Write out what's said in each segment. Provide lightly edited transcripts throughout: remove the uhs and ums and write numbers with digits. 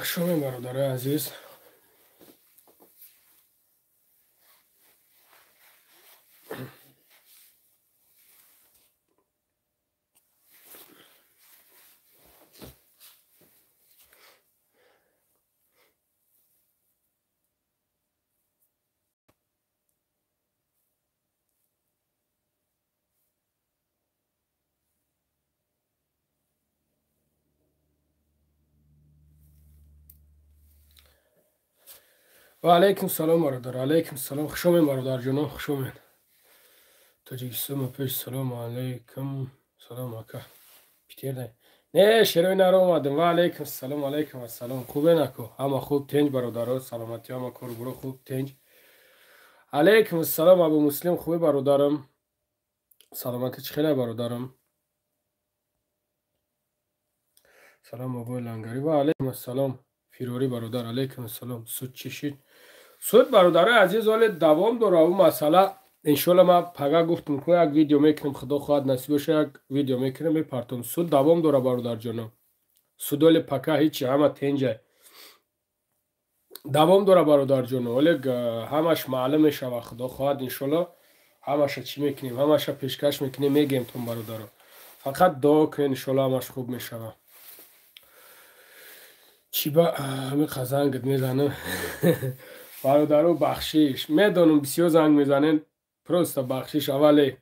Хушомед, бародарои азиз. Ва алайкум салом, бародар, алайкум салом. Хушомед, бародарҷонон, хушомед. Тоҷикистон пеш. Салому алайкум, салом, ака. Питер не, шерои наро омадем. Ва алайкум салом, алайкум ассалом. Хубе нако, ҳама хуб, тенҷ, бародаро, саломатӣ, ҳама коруборо хуб, тенҷ. Алайкум ассалом, Абу Муслим, хубе, бародарам, саломатӣ чӣ хеле, бародарам? Салом, бобои Лангарӣ. Ва алайкум ассалом, Фирорӣ бародар, алайкум ассалом. Суд чӣ шид? Суд, бародарои азиз, оле давом дора ӯ масъала. Иншолла, ман пага гуфтум ку, як видео мекунем, худо хоҳад, насиб боша, як видео мекунем, мепартом. Суд давом дора, бародарҷоно, суд оле пока ҳичи, ҳама тенҷа, давом дора, бародарҷоно. Оле ҳамаш маълум мешава, худо хоҳад, иншолло, ҳамаша чӣ мекунем, ҳамаша пешкаш мекунем, мегем тон, бародаро. Фақат дуо кунед, иншолло, ҳамаш хуб мешава. Чӣ ба ҳамин зангат мезанам, бародаро? Бахшиш, медонам, бисёр занг мезанем, просто бахшиш. Аввале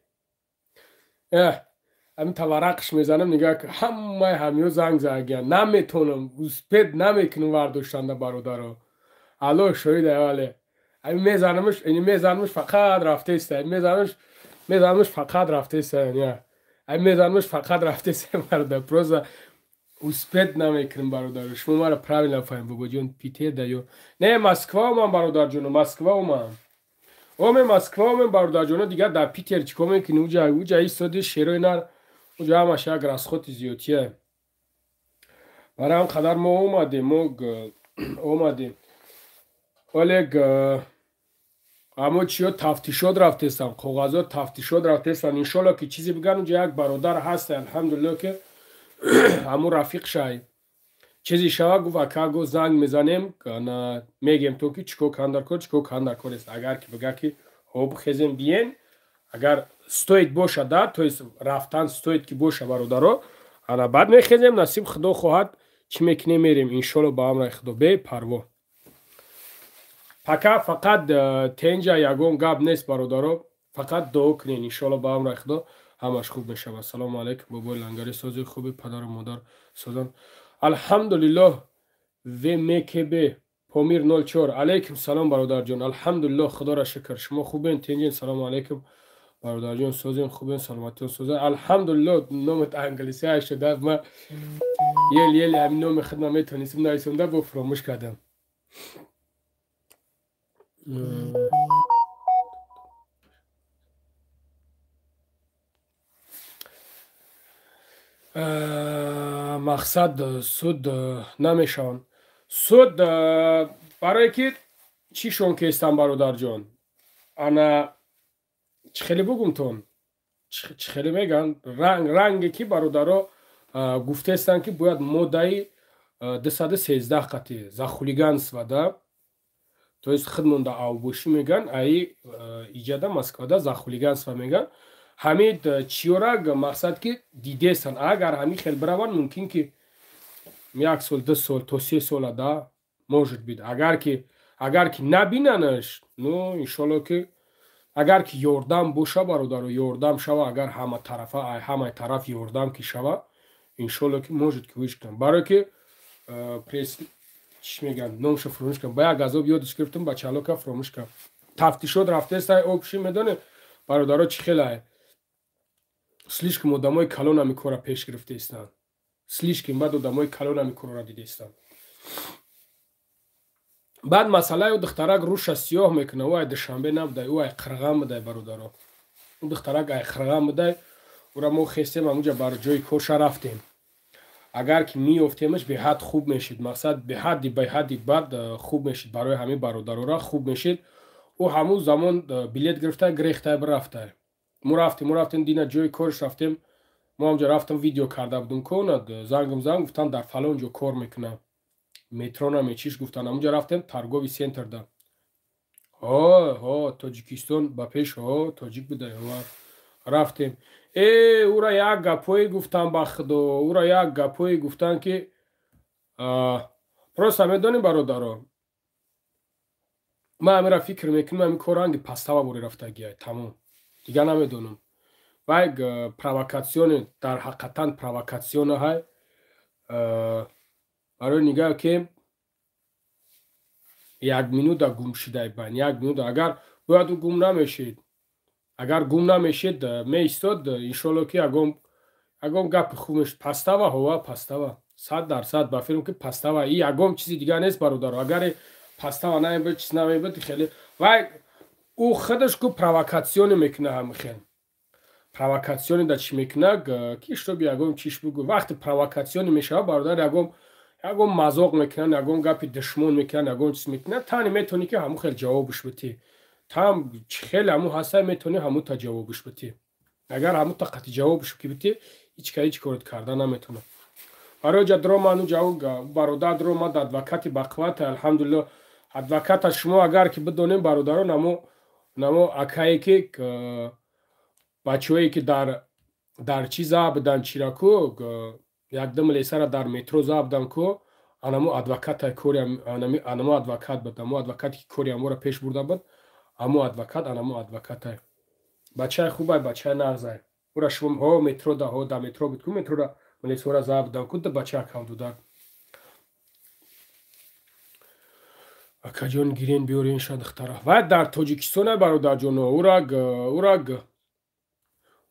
ҳамин таварақш мезанам, нигаҳ, ҳамаи ҳамиё занг загиян, наметонам, успеть намекунам вардоштанда, бародаро. Алло шоҳид. Аввале ҳамин мезанамш, мезанамш, фақат рафтеста, мезанамш, мезанамш, фақат рафтеста, ҳамин мезанамш, фақат рафтеста, бародар. Просто успеть намекунем, бародар, шумо маро правильно фаҳм. Бобоҷон, Питер да ё не? Москва омам, бародарҷоно, Москва омам, оме, Москва омем, бародарҷоно. Дигар дар Питер чӣ кор мекунӣ? Уҷа истоди, шерои нар, уҷа ҳамаш як расход и зиёдтия. Барои ҳам қадар мо омадем, мо омадем. Олег амо чиё тафтишот рафтестам, коғазо тафтишот рафтестам. Иншолло, ки чизе биган. Уҷа як бародар ҳаст, алҳамдулилло, ки ҳамун рафиқ шай. Чизе шава, гуфт, ака, гуфт, занг мезанем, мегем то ки чӣ кор кандар кор, чӣ кор кандар кор нест. Агар ки бига, ки ҳоб, хезем, биен, агар стоит боша да, то есть рафтан стоит ки боша, бародаро, ана баъд мехезем, насиб, худо хоҳад, чӣ мекунем, мерем, иншолло, ба амраи худо, бепарво. Пока фақат тенҷа, ягон гап нест, бародаро, фақат дуо кунен, иншолло, ба амраи худо ҳамаш хуб мешавад. Салому алайкум, бобои Лангари, сози хуби, падару модар созан, алҳамдулиллоҳ. Вмкб Помир 04, алайкум салом, бародарҷон, алҳамдулиллоҳ, худоро шукр, шумо хубен, тенҷен? Салому алайкум, бародарҷон, созен, хубен, саломатиён созен, алҳамдулиллоҳ. Номат англисия шуда, ма ел ел ҳамин номи худ наметонистам нависонда, бо фуромӯш кардам. Мақсад, суд намешаванд, суд барое ки чишон кестан, бародарҷон, ана чӣ хеле бугумтон, чӣ хеле меган, ранге ки, бародаро, гуфтестанд, ки бояд моддаи 213 қати за хулиганство да, то есть худмонда авбошӣ меган, аи иҷада Москвада за хулиганство меган. Ҳамин чиёра мақсад ки дидестанд, агар ҳамин хел бираванд, мумкин ки як сол, 2 сол то 3 сола да, может быть. Агар ки набинанаш, ну, иншолло, ки агар ки ёрдам боша, бародаро, ёрдам шава, агар ҳама тарафа, ҳамаи тараф ёрдам ки шава, иншолло, ки может ки виш кунам, барое ки пресс чӣ мегӯянд, номшо фуромӯш кардам, ба як азоб ёдиш гирифтам, бачалока фуромӯш кардам. Тафтишот рафтеста, общий медонед, бародаро, чӣ хелае, слишком одамои калон ҳами корра пеш гирифтаистанд, слишком баъд одамои калон ҳами корро дидаистанд. Баъд масъалаи ӯ духтарак рӯша сиёҳ мекунад, ӯ ай Душанбе набудай, ӯ ай Қирған будай, бародаро, ӯ духтарак ай Қирған будай. Ӯра мо хестем, ҳамуҷа бар ҷои корша рафтем. Агар ки меёфтемаш, беҳад хуб мешид, мақсад, беҳадди беҳадди бад хуб мешид, барои ҳамин бародарора хуб мешид. Ӯ ҳамун замон билет гирифта, гирехтай, бирафтай. Мо рафтем, мо рафтем, дина ҷои корш рафтем. Мо ҳамҷо рафтам, видео карда будум, конад зангам занг гуфтам, дар фалон ҷо кор мекунам. Метро намечиш гуфтан. Ҳамунҷа рафтем торговый центр да. Ҳо, ҳо, Тоҷикистон ба пеш, ҳо, тоҷик буда. Рафтем. Э, ура як гапҳое гуфтан, ба худо, ура як гапҳое гуфтан, ки просто медонем, бародаро, ман амира фикр мекунам, ами кор ранги пастава бори рафтагиай, тамом, дигар намедонам. Вай провокационе, дар ҳақиқатан провокационе ҳай. Барои нигаҳ ки як минута гум шидай байн, як минута агар бояд ӯ гум намешид, агар гум намешид, меистод, иншолло ки ягон гапи хуб мешуд. Пастава, ҳова, пастава, 100% ба фирм ки пастава, и ягон чизи дигар нест, бародаро. Агари пастава намебуд, чиз намебуд, хеле вай ӯ худаш ку провокационе мекуна, ҳами хел провокационе да чӣ мекуна, ки штоби ягон чиш бугӯ. Вақте провокационе мешава, бародар, ягон мазоқ мекунанд, ягон гапи душмон мекунанд, ягон чиз мекунанд, тани метавонӣ ки ҳамун хел ҷавобш битӣ. Там хеле ҳамун ҳаста, метавонӣ ҳамунта ҷавобш битӣ. Агар ҳамунта қатъи ҷавобш ки битӣ, ҳеҷ ка ҳеҷ корот карда наметавонад. Барои ҷа дроману ҷавоб бародар дромад, адвокати бақувват, алҳамдулилло, адвоката шумо агар ки бидонем, бародаро, намо акае ки бачаҳое ки дар чӣ забдан, чираку якдам лесара дар метро забдан ку, анамо адвоката кори, анамо адвокат буд, амо адвокате ки кори амора пеш бурда буд, амо адвокат, анамо адвокатай. Бачаи хубай, бачаи нағзай. Ура шумо ҳо метро да, ҳо да метро буд ку, метрора милисора забдан ку, да бача кам дуда. Акаҷон, гирен биёрен ша духтара. Вай дар Тоҷикистон ай, бародарҷоно,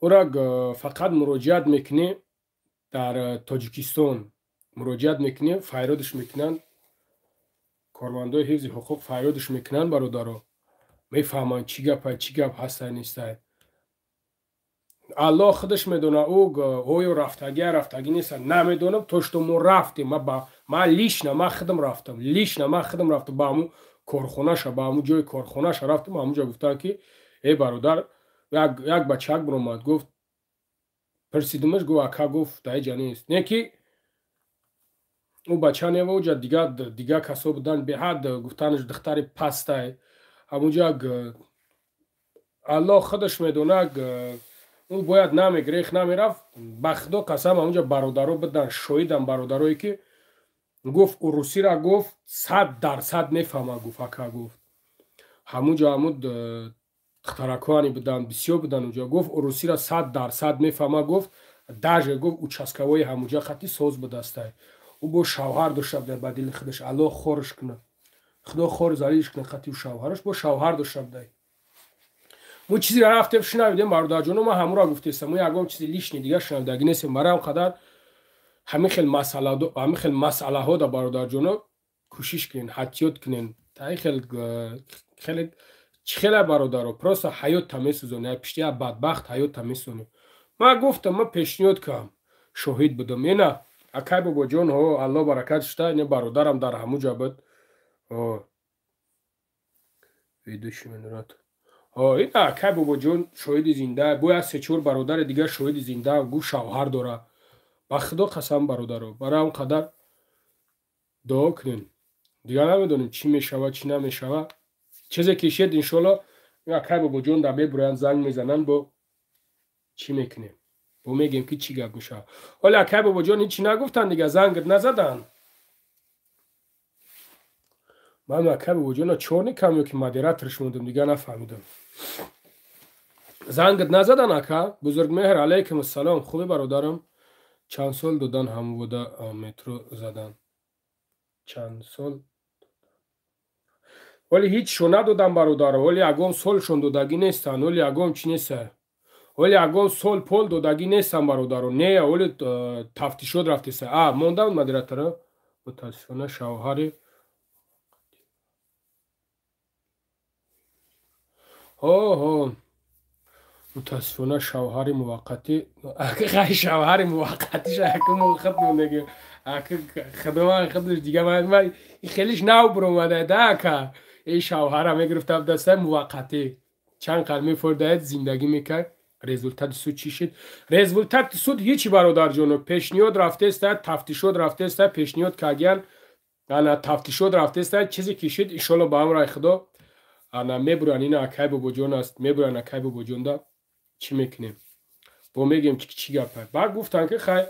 ураг фақат муроҷиат мекунӣ дар Тоҷикистон, муроҷиат мекунӣ, файродиш мекунанд, кормандои ҳифзи ҳуқуқ файродиш мекунанд, бародаро, мефаҳманд чӣ гапай, чӣ гап ҳастай, нестай. Аллоҳ худаш медона, ӯ оё рафтагия, рафтагӣ неста, намедонам. То что мо рафтем, ман лично, ман худам рафтам, лично ман худам рафтам ба ҳамун корхонаша, ба ҳамун ҷои корхонаша рафтам. Ҳамунҷо гуфтанд ки э бародар, як бачак биромад, гуфт, пирсидимаш, гуфт, ака, гуфт, дар ҷа нест. Не ки ӯ бача нева, уҷа дигар касо буданд, беҳад гуфтанаш духтари пастай ҳамунҷа. Аллоҳ худаш медонад, ӯ бояд намегрех, намерафт. Ба худо қасам, ҳамунҷа бародаро буданд, шоҳидан бародарое ки гуфт, урусира гуфт, 100% мефаҳмад, гуфт, ака, гуфт, ҳамунҷа ҳамун духтаракоани буданд, бисёр буданд уҷа, гуфт, урусира 100% мефаҳмад, гуфт, даже гуфт, участковои ҳамунҷа хати соз будастай. Ӯ бо шавҳар дошта буда, ба дили худаш Аллоҳ хорш кунад, худо хор залилш кунад, хати шавҳараш бо шавҳар дошта будай. Мо чизеро рафтем шунавидем, бародарҷоно, ман ҳамура гуфтестам, мо ягон чизи лишний дигар шунавидагӣ нестем. Барои ҳам қадар ҳамин хел масъалаҳо да, бародарҷоно, кӯшиш кунен, ҳатиёт кунен. Та хел хеле чӣ хеле, бародаро, просто ҳаётта месӯзонӣ, пишти як бадбахт ҳаётта месӯзонӣ. Ман гуфтам, ман пешниҳод кардам, шоҳид будам. Ена акай бобоҷон, ҳо, Аллоҳ баракат шуда, ина бародарам дар ҳамуҷа буд. Ведущий менурат. Ҳо, ина акай бобоҷон шоҳиди зинда, бояд се-чор бародари дигар шоҳиди зинда, гуфт, шавҳар дора. Ба худо қасам, бародаро, барои ҳам қадар дуо кунем. Дигар намедонем чӣ мешава, чӣ намешава. Чизе ки шед, иншолло, акай бобоҷон да мебуроянд, занг мезананд, бо чӣ мекунем? Бо мегем ки чӣ гап мешава. Ҳоле акай бобоҷон ҳеҷ чӣ нагуфтанд, дигар зангат назаданд. Ман акай бобоҷона чорни кам ё ки модераторш мондам, дигар нафаҳмидам. Зангат назадан, ака? Бузургмеҳр, алайкум ассалом, хубе, бародарам? Чанд сол додан ҳамвода метро задан? Чанд сол? Ҳоли ҳичшо надодам, бародаро, ҳоли ягон солшон додагӣ нестанд, ҳоли ягон чӣ неста. Ҳоли ягон сол пол додагӣ нестам, бародаро. Не, ҳоли тафтишот рафтеста. А, мондам модератора? Мутаассифона шавҳари ҳо ҳо мутаассифона шавҳари муваққатӣ, хай, шавҳари муваққатиш ака мухат мондагӣ. Ака, худованд худаш дига ман хелиш нав биромада да, ака. Эй шавҳара мегирифтам даста муваққатӣ. Чанд қал мефордаед, зиндагӣ мекард. Результати суд чӣ шуд? Результати суд ҳичи, бародарҷоно, пешниҳод рафтеста, тафтишот рафтеста, пешниҳод кардиян. Ана тафтишот рафтеста, чизе кишид, иншолло ба амраи худо ана мебуран. Ина акай бобоҷон аст, мебуран акай бобоҷонда. Чӣ мекунем? Бо мегем чӣ гапа. Баъд гуфтанд ки хай,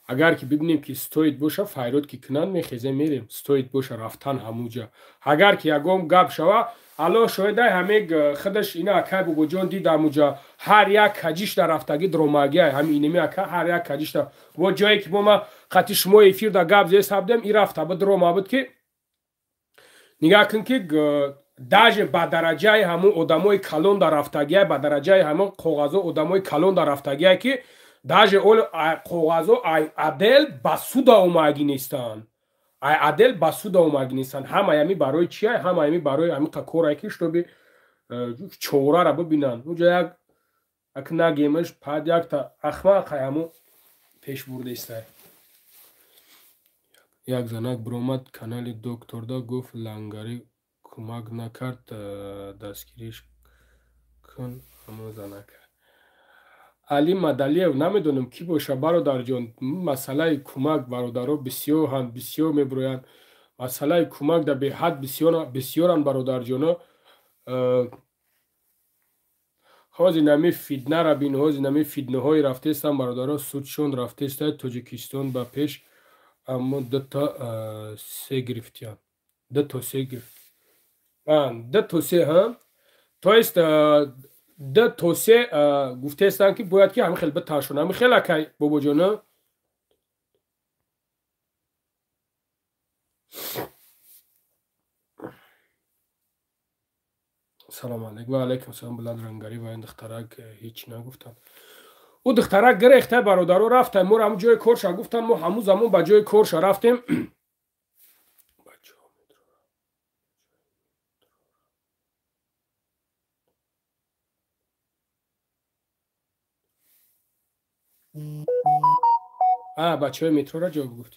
агар ки бибинем ки стоит боша, файрод ки кунанд, мехезем мерем. Стоит боша рафтан ҳамуҷа. Агар ки ягон гап шава, алло шоҳидай ҳаме худаш ина акай бобоҷон дид ҳамуҷа. Ҳар як каҷишда рафтагӣ дромагиай, ҳами инеми ака ҳар як каҷишда. Во ҷое ки мо ма қати шумо эфирда гап зеста будем, и рафта буд дрома буд ки нигаҳ кун ки даже ба дараҷаи ҳамун одамои калон дар рафтагиай, ба дараҷаи ҳамун коғазо одамои калон дар рафтагиай ки даже ол коғазо ай адел ба суда омагӣ нестанд. Ай адел ба суда омагӣ нестанд. Ҳамаи ҳами барои чия? Ҳамаи ҳами барои ҳами корае ки шутоби чорара бибинанд. Уҷа як ак нагемаш пад якта ахмақ ҳамун пеш бурдестай. Як занак биромад канали докторда гуфт лангарӣ кӯмак накард, дастгириш кун ҳамон занака. Али Мадалиев намедонам кӣ боша бародарҷон. Масъалаи кӯмак бародаро бисёранд, бисёр мебироянд. Масъалаи кӯмак дар беҳад бисёранд бародарҷоно. Ҳозир нами фитнара бин, ҳозир нами фитнаҳои рафтестанд бародаро, судшон рафтеста Тоҷикистон ба пеш, аммо дута се гирифтиянд. Ду то се гирифт. Ду то се, ҳа? То есть ду то се гуфтаестанд ки бояд ки ҳамин хел биташон. Ҳамин хел акай бобоҷона. Салом алейкум. Ва алейкум салом. Билад рангарӣ ва ин духтарак ҳеҷ нагуфтанд. Ӯ духтарак гирехта бародаро рафта, моро ҳамун ҷои корша гуфтанд, мо ҳамун замон ба ҷои корша рафтем. Бачаҳои метрора ҷавоб гуфт.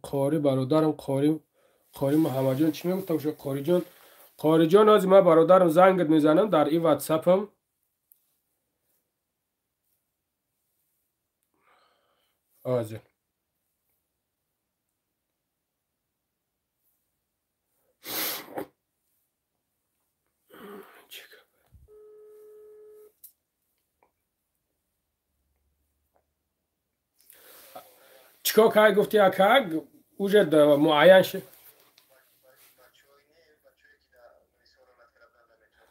Қори бародарам, қори Муҳаммадҷон чӣ мегуфтам? Қориҷон, қориҷон, ҳозир ман бародарам зангат мезанам дар и ватсапам. Ҳозир. Чикор кай гуфти ака? Уже муайян шуд.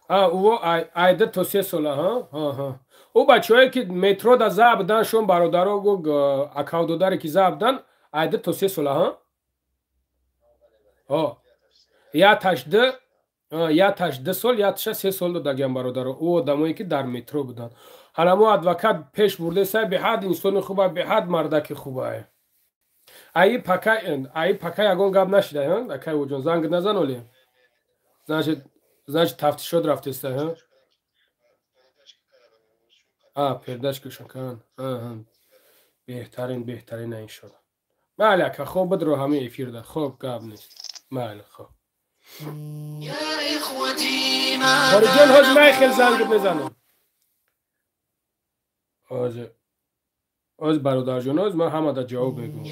Ӯ ай 2 то 3 сола, ҳа? Ӯ бачаҳое ки метрода забдан шон бародаро гу акав додаре ки забдан ай 2 то 3 сола, ҳа? Ҳо. Яташ 2 сол, яташа 3 сол додагиам бародаро. Ӯ одамое ки дар метро буданд. Ҳанамо адвокат пеш бурдеса, беҳад инсони хуба, беҳад мардаки хубае. Аи пака ягон гап нашида, ҳа? Акай оҷон занг назан оле. Значит тафтишот рафтеста, ҳа? Передачкашон кан. Беҳтарин, беҳтарин иншолло. Майли ака, хоб бидро ҳамин эфирда. Хоб гап нест. Майли, хоб. Қориҷон, ҳозир ман хел занг мезанам. ҳозир ҳозир бародарҷон, ҳозир ман ҳамада ҷавоб мегӯям.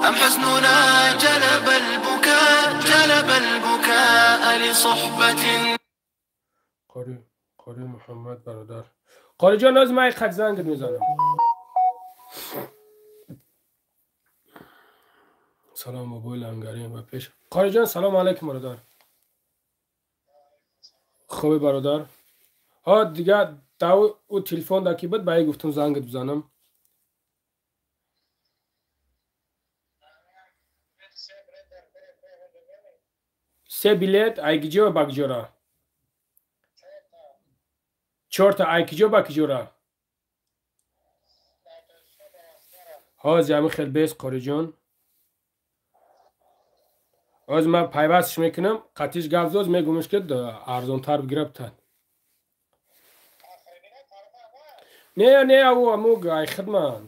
أم حزننا جلب البكاء جلب البكاء لصحبة قاری محمد برادر قاری جان، از من خط زنگ میزنم. سلام بابای لنگری و پیش قاری جان، سلام علیکم برادر. خوبی برادر؟ ها دیگه تا او تلفن دا کی بود باید گفتم زنگ بزنم. سه بلیت ایگجو باگجورا 4 تا ایگجو باگجورا. ها زمین خیلی بیس قاری جان. از من پیوستش میکنم قطیش گفت میگمش که ارزان تر بگیره. نه نه او امو ای خدمت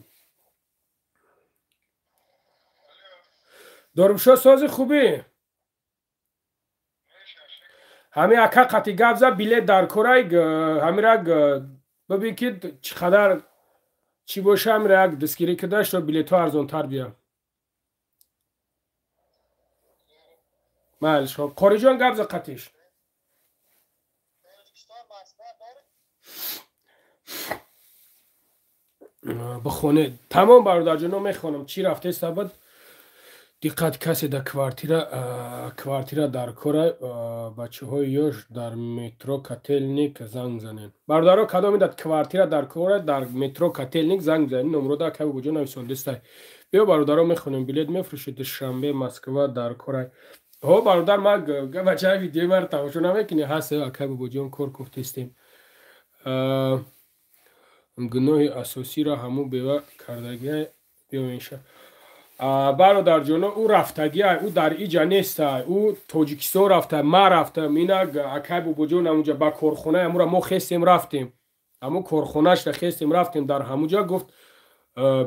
دارمشا ساز خوبی ҳами ака қати гап зад, билет дар корай ҳамира Бибин ки чӣ қадар чӣ боша, амира як дастгирӣ кардаш, то билетҳо арзонтар бия. Майлиш, хоб, Қориҷон, гап за қатиш. Бихоне тамом, бародарҷоно, мехонам чӣ рафтеста. Бад диққат, касе дар квартира дар кора, бачаҳои ёш дар метро Котельник занг занед. Бародаро, кадоме дар квартира дар кора, дар метро Котельник занг занед, номрода акаи Бобоҷон нависондестай. Биё, бародаро, мехонем. Билет мефурӯшед Душанбе Москва дар кора? Ҳо, бародар, ма бачаи видеои маро тамошо намекунӣ? Ҳаст, акаи Бобоҷон, кор кофтестем. Гуноҳи асосиро ҳамун бева кардагия биёмеша. Бародарҷоно, ӯ рафтагия, ӯ дар иҷа нестай, ӯ Тоҷикистон рафта. Ма рафтам, инак акай Бобоҷон ҳамунҷа ба корхонаи ҳамура мо хестем рафтем, ҳамун корхонаашра хестем рафтем, дар ҳамунҷа гуфт,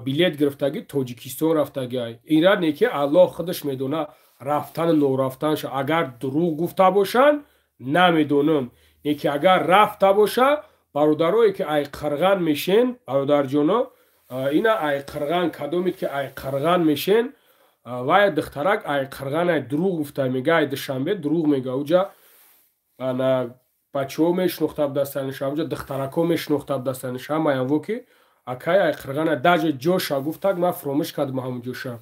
билет гирифтагӣ, Тоҷикистон рафтагиай. Ира не ки Аллоҳ худаш медона рафтану норафтанша. Агар дурӯғ гуфта бошанд, намедонам, не ки агар рафта боша, бародарое ки ай қирған мешен, бародарҷоно, ина ай қирған, кадомед ки ай қирған мешен, вай духтарак ай қирған, ай дурӯғ гуфта мега, ай Душанбе дурӯғ мега. Уҷа ана бачаҳо мешинохта будастаниша, уҷа духтаракҳо мешинохта будастаниша, ҳамаянво ки акай ай қирған, даже ҷоша гуфтак, ман фуромӯш кардам ҳамун ҷоша.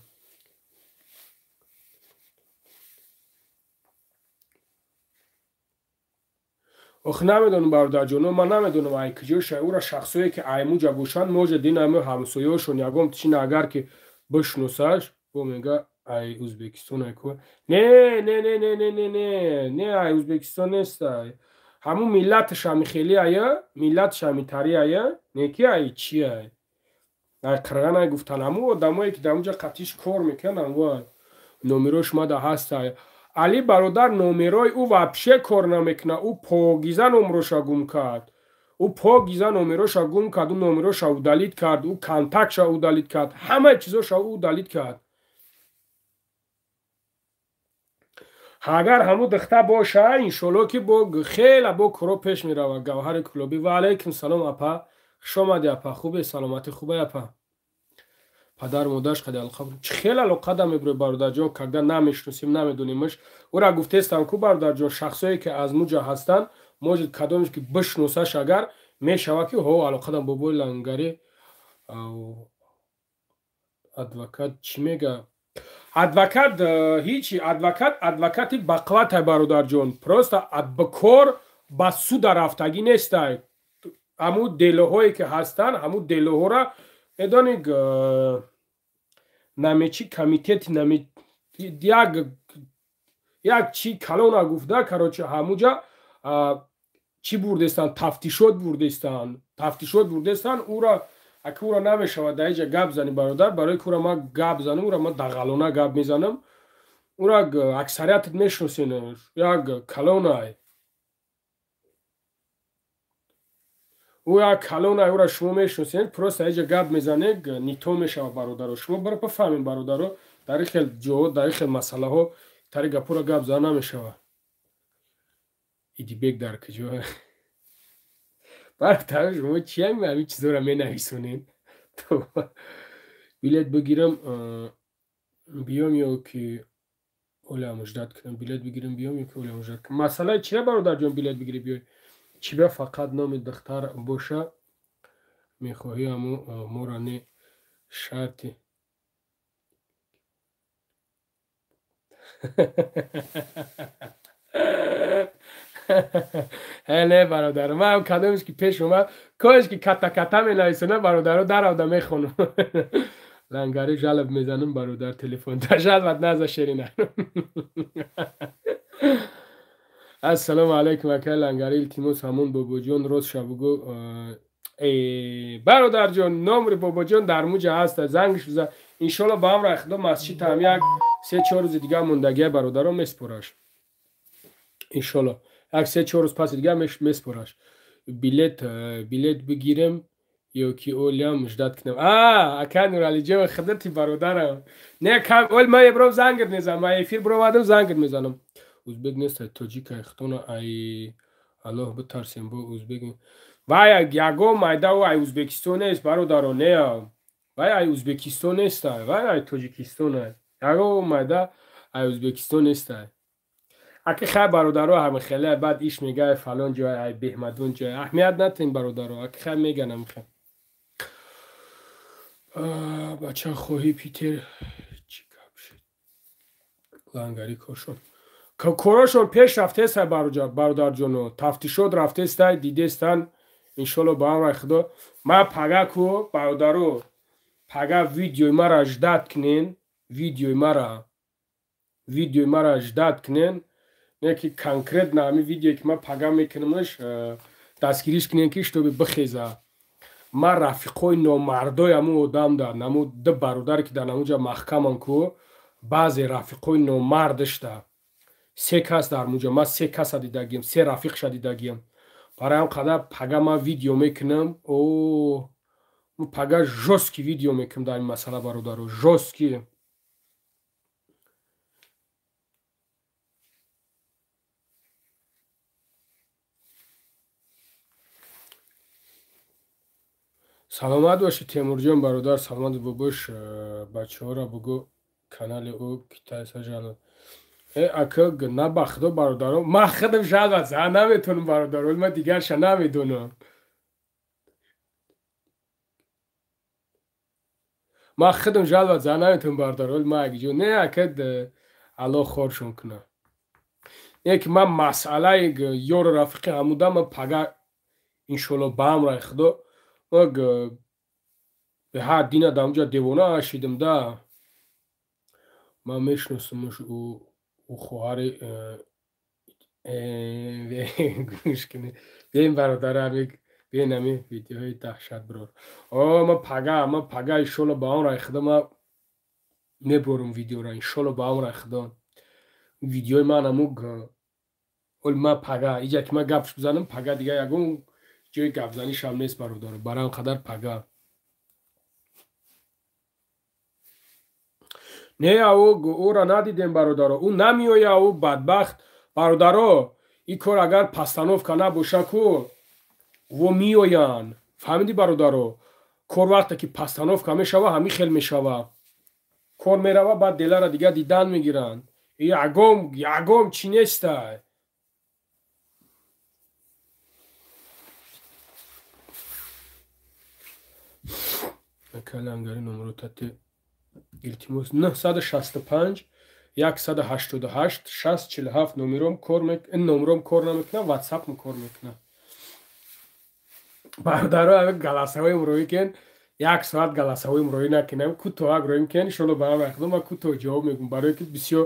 Ох, намедонам, бародарҷоно, ман намедонам ай куҷоша ӯра. Шахсое ки аймуҷа бошанд, може динами ҳамсоёшон ягон чина агар ки бишносаш. Бо мега ай Ӯзбекистон, ай ку? Не, не, не, не, не, не, не, не, ай Ӯзбекистон нестай. Ҳамун миллаташ ҳами хели ая, миллаташ ҳами тари ая, не ки ай чи ай, ай қирған ай гуфтан. Ҳамун одамое ки дар онҷа қатиш кор мекунанд, вай номерош мада ҳастай. Али бародар, номерои ӯ вообще кор намекунад, ӯ погиза номроша гум кард, ӯ погиза номероша гум кард, ӯ номероша удалить кард, ӯ контактша удалить кард, ҳамаи чизоша ӯ удалить кард. Агар ҳамун духта боша, иншолло ки бо хела бо коро пеш меравад. Гавҳари Кулобӣ, ва алайкум салом, апа, хушомадӣ, апа, хубе, саломатӣ хубе, апа? Падару модараш қади алоқа чӣ хел алоқада мебуред, бародарҷон, когда намешиносем, намедонимаш ӯра? Гуфтестам ку, бародарҷон, шахсое ки аз муҷа ҳастанд, может, кадомеш ки бишносаш, агар мешавад ки ҳо алоқадам. Бобои Лангари, адвокат чӣ мега? Адвокат ҳичи, адвокат адвокати бақватай, бародарҷон, просто кор ба суда рафтагӣ нестай. Ҳамун делоҳое ки ҳастанд, ҳамун делоҳора медонӣ, намечи комитети наме як чи калона гуфта, короче, ҳамуҷа чӣ бурдестанд, тафтишот бурдестанд, тафтишот бурдестанд ура. Аки ура намешавад дар иҷа гап зани, бародар, барои ки ура ман гап занам, ура ман дағалона гап мезанам. Ура аксариятат мешиносен, як калонай, ӯ як калонай, ӯра шумо мешиносед, просто иҷа гап мезанед, нито мешавад, бародаро. Шумо бара бифаҳмед, бародаро, дар ин хел ҷоҳо, дар ин хел масъалаҳо тари гапура гап зада намешавад. Идибек дар куҷо? Бародаро, шумо чиям ҳамин чизоро менависонед? Билет бигирам биём ё ки олям ждать кунам? Билет бигирам биём ё ки олям ждать кунам? Масъалаи чия, бародарҷон, билет бигирӣ биёй? Чӣ ба фақат номи духтар боша мехоҳӣ, аммо моро не шарти. Не, бародар, ман кадомеш ки пеш омад, кош ки ката ката менависона, бародаро, даравда мехонам. Лангари, жалоб мезанам, бародар, телефон да жалбат наза, шерина. Ассалому алайкум, акай Лангари, илтимос, ҳамон Бобоҷон рост шабугӯ. Бародарҷон, номри Бобоҷон дар муҷа ҳаста, зангш биза, иншолло ба амри Худо масҷид ҳам як 3-4 рӯзи дигар мондагия, бародаро, меспораш, иншолло як 3-4 рӯз паси дигар меспораш. Билет бигирем ё ки олям ждать кунам? А, ака Нуралиҷон, хидмати бародарам, не кам ол ман ебром зангр мезанам, ман эфир бировадам, зангр мезанам. Узбек нест, тоҷик, ай хитона, ай Аллоҳ битарсем бо узбек. Вай ягон майда ай Узбекистон нест, бародаро, не. Вай ай Узбекистон нест, вай ай Тоҷикистон. Ягон майда ай Узбекистон нест. Аки хай бародаро ҳама хеле баъд иш мегай фалон ҷой ай беҳмадон ҷой. Аҳамият натен бародаро, аки хай меганам хай. Бача хоҳи Питер чӣ гап шид? Лангари кошон. Корошон пеш рафтеста бародарҷоно, тафтишот рафтеста, дидестан. Иншолло ба амри Худо. Ма пага ку бародаро, пага видеои мара ждат кунен, видеои мара ждат кунен. Не ки конкретно ҳамин видеое ки ман пага мекунамаш, дастгириш кунен ки шутоби бихеза. Ман рафиқои номардои ҳамун одам дар наму ду бародаре ки дар намуҷа маҳкаман ку, баъзе рафиқои номардашта. Се кас дар муҷа, ман се каса дидагиям, се рафиқша дидагиям. Барои ҳам қадар пага ман видео мекунам. О, пага жёсткий видео мекунам дар ин масъала бародаро, жёсткий. Саломат бошӣ Темурҷон бародар, саломат бобош. Бачаҳоро бугӯ канали ӯ китайса жало. Ака на ба худо бародаро, ман худам жалва зан наметонам бародаро, ман дигарша намедонам. Ман худам жалва зан наметонам бародаро, ман акҷо не ака Аллоҳ хоршон кунад. Не ки ман масъалаи ёру рафиқи ҳамуда ман пага иншолло ба амраи худо ман ҳар дина дар онҷа девона шидам да. Ман мешиносамш ӯ хоҳари гӯш кунед. Бен бародарам, бен ҳамин видеоҳои даҳшат бирор. О, ман пага иншолло ба амраи худо ман мебурам видеоро, иншолло ба амраи худо. Видеои ман ҳамун ол ман пага иҷа ки ман гапш бизанам, пага дига ягон ҷои гапзанишам нест бародаро, барои ҳам қадар пага. Не, ӯро надидем бародаро, ӯ намеоя, ӯ бадбахт бародаро. Ин кор агар постановка набоша ку, во меоянд. Фаҳмидӣ бародаро? Кор вақте ки постановка мешава, ҳамин хел мешава. Кор мерава, баъд делара дига дидан мегиранд. Ягом чӣ нестай. Калангари номро тати илтимос 965 188 647 номером кор ин номером кор намекунам, ватсапм кор мекунам. Бародаро, ҳамин галасавоим рӯй кен, як соат галасавоим рӯй накунам, кӯтоҳак рӯй кен, иншолло ба ҳам вақт ман кӯтоҳ ҷавоб мегӯм, барое ки бисёр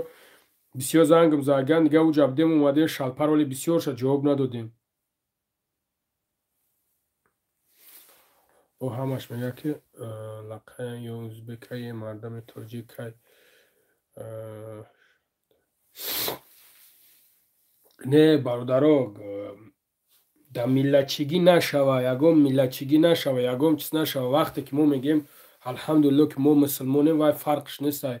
бисёр зангам заган, дига уҷа будем омадем шалпароли бисёрша ҷавоб надодем. О ҳамаш мегӯяд ки лақаян ё узбекае мардами тоҷикай. Не бародаро, да миллатчигӣ нашава, ягон миллатчигӣ нашава, ягон чиз нашава. Вақте ки мо мегӯем алҳамдулилло ки мо мусулмонем, вай фарқш нестай.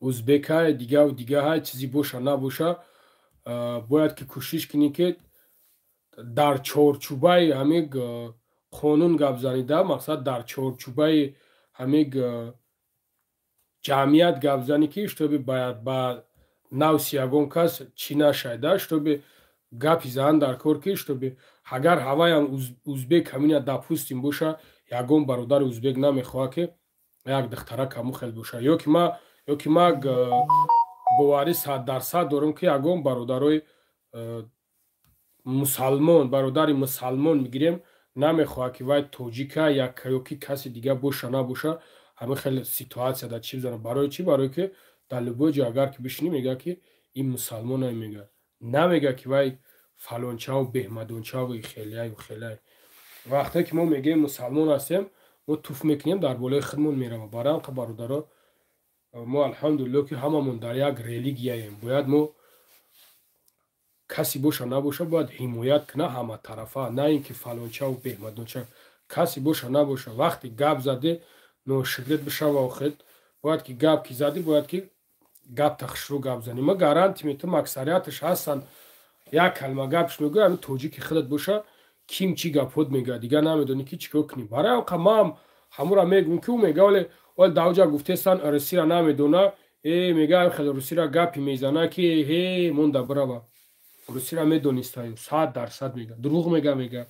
Узбекай, дигаву дигаҳай, чизи боша набоша, бояд ки кӯшиш кунӣ ки дар чорчӯбаи ҳамин қонун гап занида, мақсад дар чорчӯбаи ҳамин ҷамъият гап занӣ ки шутоби ба навси ягон кас чӣ нашайда, шутоби гапи зан дар кор ки шутоби агар ҳаваям узбек ҳамина допустим боша, ягон бародари узбек намехоҳад ки як духтарак ҳамун хел боша. Ё ки ман боварӣ 100% дорам ки ягон бародарои мусалмон, бародари мусалмон мегирем, намехоҳад ки вай тоҷика ё ки каси дига боша набоша, ҳамин хел ситуатсия дар чӣ бизанад. Барои чӣ? Барое ки дар любой ҷо агар ки бишинӣ, мегӯяд ки ин мусалмон намегӯяд, намегӯяд ки вай фалончаву беҳмадончаву хелияю хелияй. Вақте ки мо мегӯем мусалмон ҳастем, мо туф мекунем, дар болои худмон меравад. Барои ҳам бародаро, мо алҳамдулилло ки ҳамамон дар як религияем, бояд мо каси боша набоша бояд ҳимоят куна ҳаматарафа, на ин ки фалончаву беҳмадонча. Каси боша набоша, вақте гап заде ношигирд бишава, охир бояд ки гап ки задӣ, бояд ки гап тахшрӯ гап занӣ. Ма гарантӣ метавонам, аксарияташ ҳастанд Як калима гапш мегӯя, ҳамин тоҷики худат боша, ким чӣ гапҳот мегӯяд, дигар намедонӣ ки чӣ кор кунӣ. Барои ҳамқа ман ҳамура мегӯм, ки ӯ мега, оле ол давҷа гуфтесан, русира намедона, э мега, хеле русира гапи мезана, ки ҳе монда бирава. Русира медонистаю 100% мега, дурӯғ мега, мега.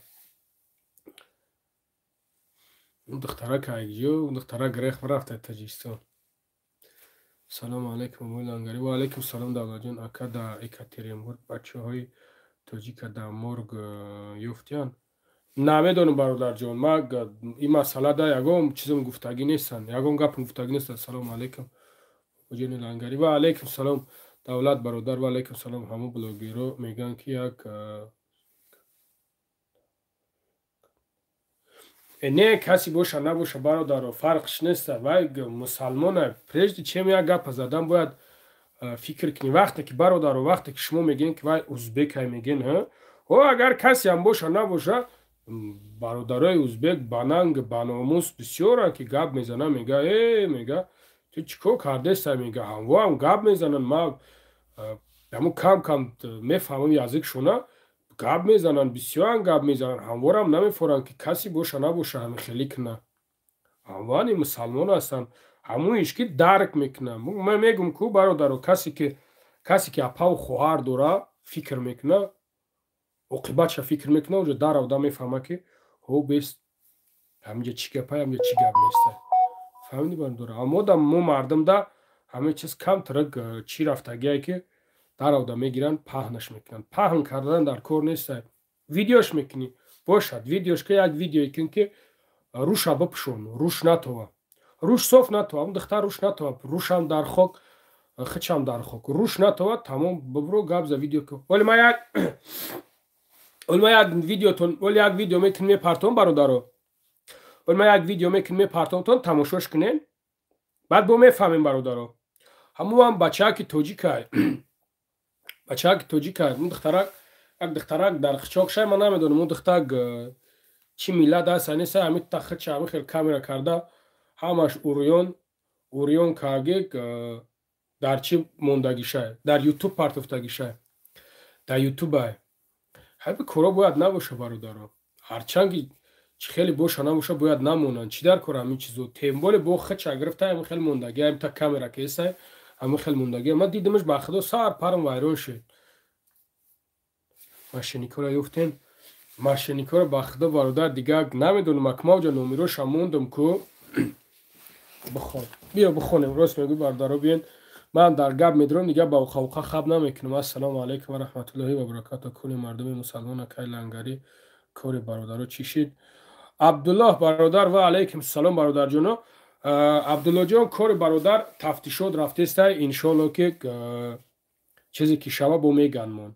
Он духтарак айгиё, он духтарак грех рафта Таҷикистон. Салому алайкум, абои Лангарӣ. Ва алайкум салом, Давлатҷон. Ака, дар Екатеринбург бачаҳои тоҷика дар морг ёфтиянд? Намедонам, бародарҷон, ман ин масъала да ягон чизам гуфтагӣ нестам, ягон гапам гуфтагӣ нестам. Салому алайкум, бобоҷони Лангарӣ. Ва алайкум салом, Давлат бародар. Ва алайкум салом. Ҳамон блогерро мегӯянд, ки як не касе боша набоша, бародаро, фарқш неста, вай мусалмона. Прежде чем як гапа задан, бояд фикр кунӣ. Вақте ки, бародаро, вақте ки шумо мегӯен, ки вай узбекай, мегӯен, о агар касеам боша набоша, бародарои узбек бананг баномус бисёранд, ки гап мезананд, мега, э мега, ту чӣ кор кардеста, мега, ҳамвоам гап мезананд. Ма ҳамун кам кам мефаҳмам языкшона, гап мезананд, бисёрам гап мезананд, ҳамворам намефоранд, ки касе боша набоша ҳамин хелӣ куна. Ҳамвоани мусалмон ҳастанд, ҳамун иш ки дарк мекунанд. Ман мегӯм ку, бародаро, касе ки апаву хоҳар дора, фикр мекуна, оқибатша фикр мекуна, уҷо даравда мефаҳма, ки ҳо бест, ҳаминҷа чӣ гапай, ҳаминҷа чӣ гап неста. Фаҳмидӣ, бародаро? Аммо да мо мардумда ҳамин чиз камтарак чӣ рафтагие, ки даравда мегиранд, паҳнаш мекунанд. Паҳн кардан дар кор неста. Видеош мекунӣ, бошад, видеош ка, як видеое кун, ки руша бипӯшон, руш натова, руш соф натова, ам духтар руш натова, рушам дар хок, хичам дар хок, руш натова, тамом, бибро, гап за, видео кун. Вале ма як оли ма як видеотон, оли як видео мекунем, мепартом, бародаро, оли ма як видео мекунем, мепартомтон, тамошош кунем, баъд бо мефаҳмем, бародаро. Ҳамуам бачаки тоҷикай, бачаки тоҷикай, он духтарак, як духтарак дар хичок шай, ман намедонам, он духтарак чӣ миллат аст неста, ҳамин та хича ҳамин хел камера карда, ҳамаш урён урён карги, дар чӣ мондагишай, дар Ютуб партофтагишай, дар Ютубай. Ҳайби коро бояд набоша, бародаро, ҳарчанд ки чӣ хеле боша набоша, бояд намонанд. Чӣ дар кор ҳамин чизо? Тем более бо хича гирифта, ҳамин хел мондаги, ҳамин та камера кесай, ҳамин хел мондаги. Ман дидимаш, ба худо, сар парам вайрон шуд. Мошенникоро ёфтем? Мошенникоро, ба худо, бародар, дигар намедонам. Акмалҷо, номероша мондум ку, бихон, биё бихонем. Рост мегӯй, бародаро, биён, ман дар гап медорам, дигар ба уқауқа хаб намекунам. Ассалому алайкум ва раҳматуллоҳи ва баракату, кули мардуми мусалмон. Акай Лангарӣ, кори бародаро чӣ шид? Абдуллоҳ бародар, ва алайкум салом, бародарҷоно. Абдуллоҷон, кори бародар тафтишот рафтестай, иншоалло, ки чизе ки шава, бо меганмон.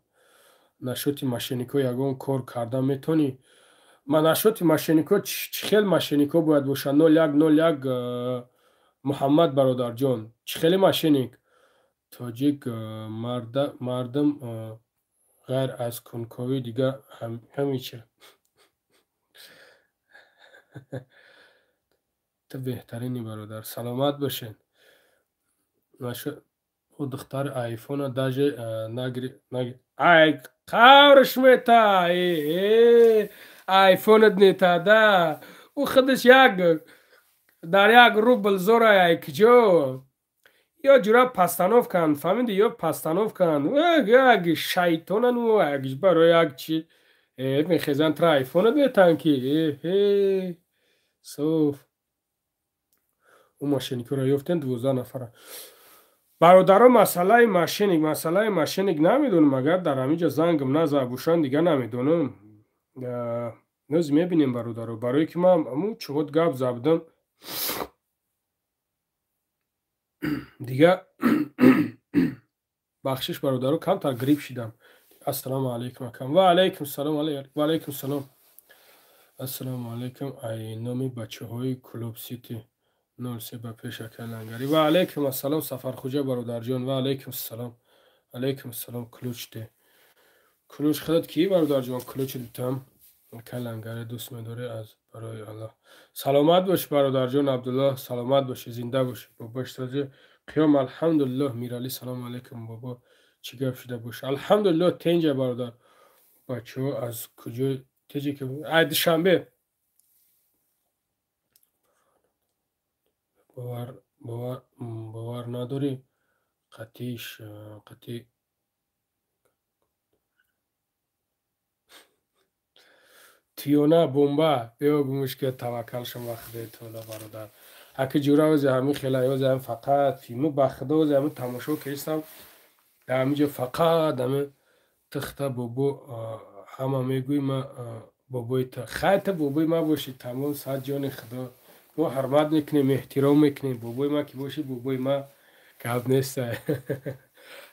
Насчёти мошеннико ягон кор карда метонӣ? Ма насчёти мошеннико, чӣ хел мошеннико бояд бошад? 0101, Муҳаммад бародарҷон, чӣ хеле мошенник? Тоҷик мардум ғайр аз кунковӣ дигар ҳамин чи. Ту беҳтарини, бародар, саломат бошед. Ӯ духтари айфона даже нагри, ай қаврш мета, айфонат метада, ӯ худаш як дар як рубл зора, ай куҷо? Ё ҷура постановканд, фаҳмиди, ё постановканд, як шайтонан, як барои як чи мехезанд, тра айфонат метаҳанд, ки соф. Ӯ мошенникоро ёфтем, 12 нафара, бародаро. Масъалаи мошенник, масъалаи мошенник намедонам, агар дар ҳамин ҷо зангам назад бошанд, дигар намедонам. Ноз мебинем, бародаро, барое ки ман аму чуғот гап забдам дигар. Бахшиш, бародаро, камтар грипп шидам. Ассалому алайкум, акам. Ва алайкум салом, ва алайкум салом. Ассалому алайкум, ай номи бачаҳои Клуб Сити 03 ба пеш, акай Лангарӣ. Ва алайкум ассалом, Сафархуҷа бародарҷон, ва алайкум ассалом, алайкум ассалом. Ключ де, ключ худат ки, бародарҷон, ключ дутам. Акай Лангарӣ, дӯст медорӣ аз барои Аллоҳ. Саломат бош, бародарҷон Абдуллоҳ, саломат бошӣ, зинда бошӣ. Бобош тоҷи қиём, алҳамдулиллоҳ. Миралӣ, салому алайкум, бобо. Чӣ гап шуда боша? Алҳамдулилло, тенҷа бародар. Бачаҳо аз куҷо теҷе ки ай Душанбе. Бовар надорӣ? Қатиш қати тиёна бомба биё гумуш ки таваккал шумо худои таоло бародар. Аки ҷура ози ҳамин хела ози ҳамин фақат филму ба худо ози ҳамин тамошо кистам. Дар ҳамин ҷо фақат ҳамин тихта бобо ҳама мегӯй ма бобои ту. Хай ту бобои ма бошӣ, тамом сад ҷони худо. Мо ҳурмат мекунем, эҳтиром мекунем. Бобои ма ки бошӣ, бобои ма гап неста.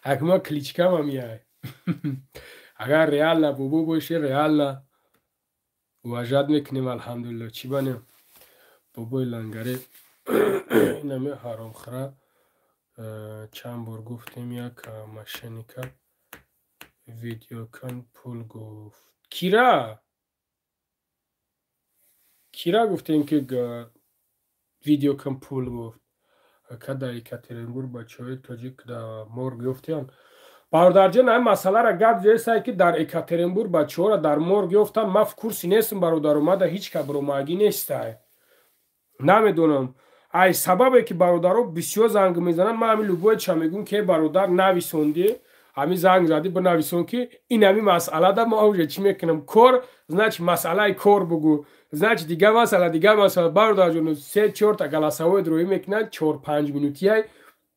Аки ма кличкам ҳамияй. Агар реально бобо бошӣ, реально уважать мекунем, алҳамдулилло. Чӣ банем? Бобои лангаре инаме ҳаромхӯра чанд бор гуфтем, як мошенника видеокан пул гуфт. Кира? Кира гуфтем ки видеокан пул гуфт? Ака дар Екатеринбург бачаҳои тоҷик дар морг ёфтиянд. Бародарҷон, ҳамин масъаларо гап зесай ки дар Екатеринбург бачаҳоро дар морг ёфтанд. Ман в курсе нестам бародаро, мада ҳеҷ ка баромагӣ нестай. Намедонам. Ай сабабе ки бародаро бисёр занг мезананд, ман ҳамин любое ча мегӯм ки бародар нависондӣ, ҳамин занг задӣ бинависон ки ин ҳамин масъалада ма уже чӣ мекунам? Кор, значит масъалаи кор бугӯ. Значит дигар масъала, дигар масъала. Бародарҷон, се чорта голосовой дроӣ мекунанд, 4-5 минутияй.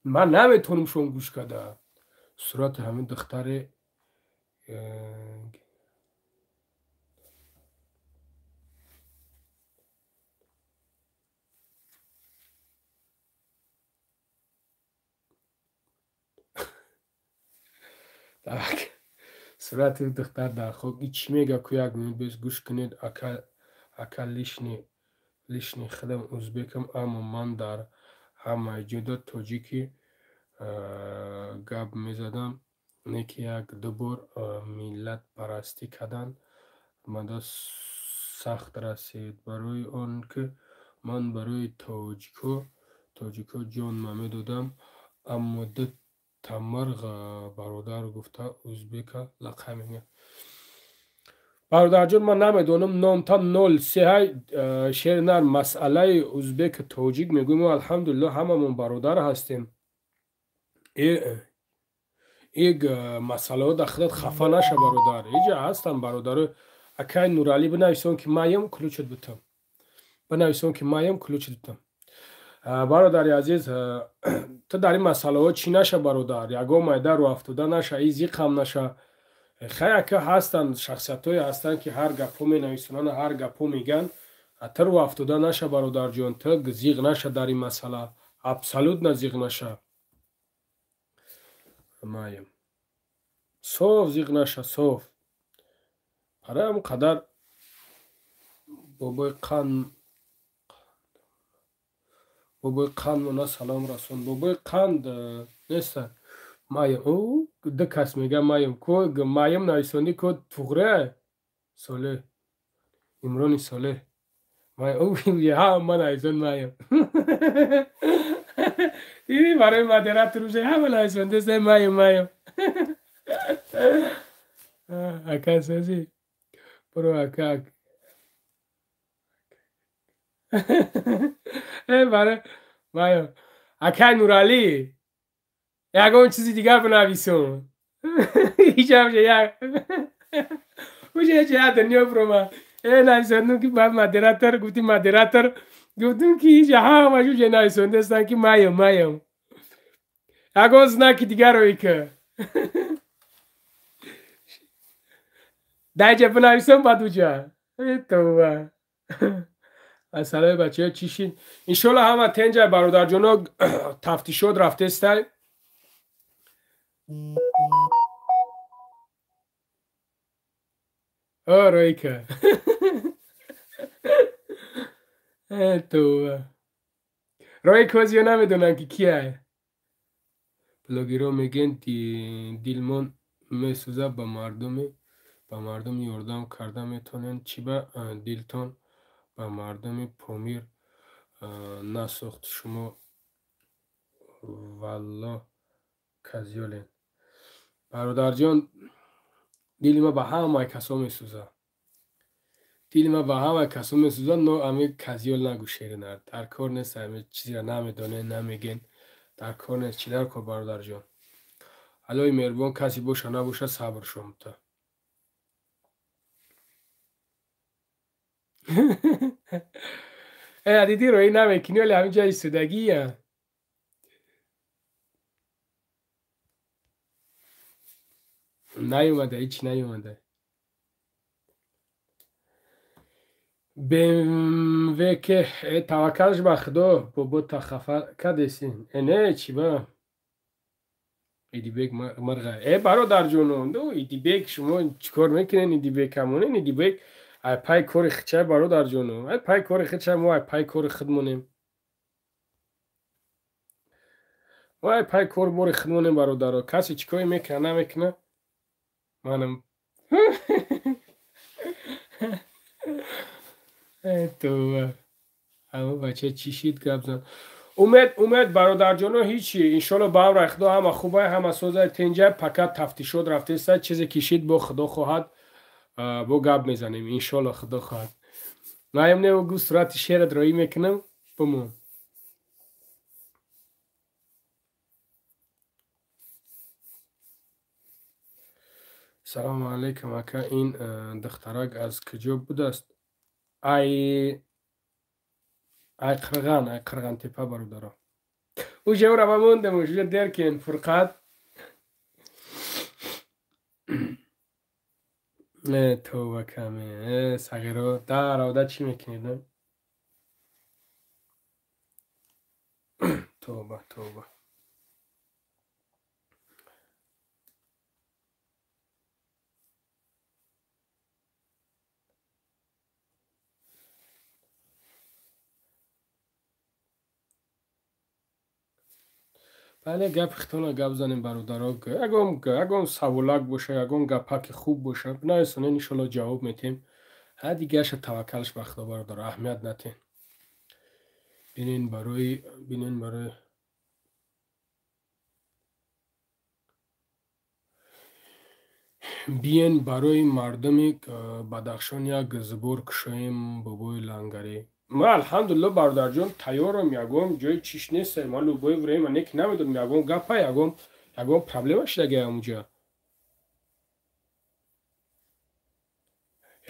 Ман наметонам шон гӯш карда. Сурати ҳамин духтаре так сурати духтар дар хок. И чӣ мега ку як минут бес гӯш кунед. Ака, ака лишний худам узбекам, аммо ман дар ҳамаи ҷода тоҷики гап мезадам. Не ки як ду бор миллатпарастӣ кардан мада сахт расид, барои он ки ман барои тоҷико ҷон медодам, аммо ду тамарғ бародар гуфта узбека лақаб мегӯяд. Бародарҷон, ман намедонам номта нол сеҳай шер нар масъалаи узбеку тоҷик мегӯем. Мо алҳамдулилло ҳамамон бародар ҳастем. Иг масъалаҳо дар худат хафа наша бародар. Иҷа ҳастанд бародаро. Акай Нуралӣ бинависон ки маям ключат бутам. Бинависон ки маям ключат бутам. Бародари азиз, ту дар ин масъалаҳо чӣ наша бародар? Ягон майда рӯ афтода наша, и зиқам наша. Хай ака ҳастанд шахсиятҳое ҳастанд ки ҳар гапҳо менависонанд, ҳар гапҳо мегӯянд. Ту рӯ афтода наша бародарҷон, ту зиқ наша дар ин масъала. Абсолютно зиқ наша. Маям. Соф зиқ наша, соф. Барои ҳамин қадар бобои қанд, бобои қанд мона салом расон. Бобои қанд неста. Маям. Ӯ ду кас мега маям. Ко маям нависондӣ ко туғре? Солеҳ. Имрони Солеҳ. Маям. Ӯ ҳама нависон маям. И барои модератор уже ҳама нависондеста маям, маям. Ака созӣ. Буро ака. Барои маям. Акай Нуралӣ. Ягон чизи дигар бинависон. Ҳеҷ як. Уже ҳеҷ як дунё бурома. Нависондум ки баъд модератор гуфти модератор гуфтум ки ҳеҷ ҳамаш уже нависондестанд ки маям, маям. Ягон знаки дигарро ика. Даҷа бинависон баъд уҷа. Тавба. Масъалаи бачаҳо чӣ шид? Иншолло ҳама тенҷа бародарҷоно, тафтишот рафтестай. О, Ройка. Тавба. Ройка озиё намедонам ки кияй. Блогерҳо мегӯянд дилмон месӯзад, ба мардум ёрдам карда метавонем. Чӣ ба дилтон ба мардуми Помир насӯхт? Шумо валло казёлен. Бародарҷон, дили ма ба ҳамаи касо месӯзад. Дили ма ба ҳамаи касо месӯзад, но ами казиёл нагӯ шеринар. Дар кор нест, ами чизеро намедонен, намегӯен. Дар кор нест, чӣ дар кор бародарҷон? Аллоҳи меҳрубон касе боша набоша сабршон бута. Э, диди роӣ намекунӣ, вале ҳамин ҷои истодагия. Наёмада, ҳеҷ наёмада. БМВ ке таваккалш ба Худо, бобо та хафа кадеси. Э не, чӣ ба? Идибек мирға. Э бародарҷоно, ну Идибек шумо чӣ кор мекунед? Идибек ҳамонен, Идибек ай пай кори хичай бародарҷоно. Ай пай кори хичай, мо ай пай кори худ монем. Мо ай пай кор бори худ монем бародаро. Касе чӣ коре мекунад, намекунад? Манам. Э товба. Ҳама бача чӣ шид гап зан. Умед, умед бародарҷоно ҳичи. Иншолло ба амри Худо ҳама хубай, ҳама созай, тинҷай, пакат тафтишот рафтеста, чизе кишид бо Худо хоҳад, бо гап мезанем. Иншолло Худо хоҳад. Наем не гу сурати шерат роӣ мекунам, бимон. Салому алайкум ака, ин духтарак аз куҷо будааст? Ай ай Қирған, ай Қирғантепа бародаро. Уже ӯра ма мондем, уже дер кен фурқат. Э товба каме, э сағиро, дар чӣ мекунед? Товба, товба. Бале, гапи хитона гап занем бародаро. Ягон саволак боша, ягон гапаки хуб боша, бинависонед, иншолло ҷавоб метем. Ҳа дигараша таваккалш ба Худо бародаро, аҳамият натен. Бинен барои, бинен барои биен барои мардуми Бадахшон як зубор кушоем бобои лангарӣ. Ма алҳамдулилло бародарҷон тайёрам, ягон ҷои чиш нест, ма любое время не ки намедонам ягон гапа, ягон проблема шидагия ҳамунҷа.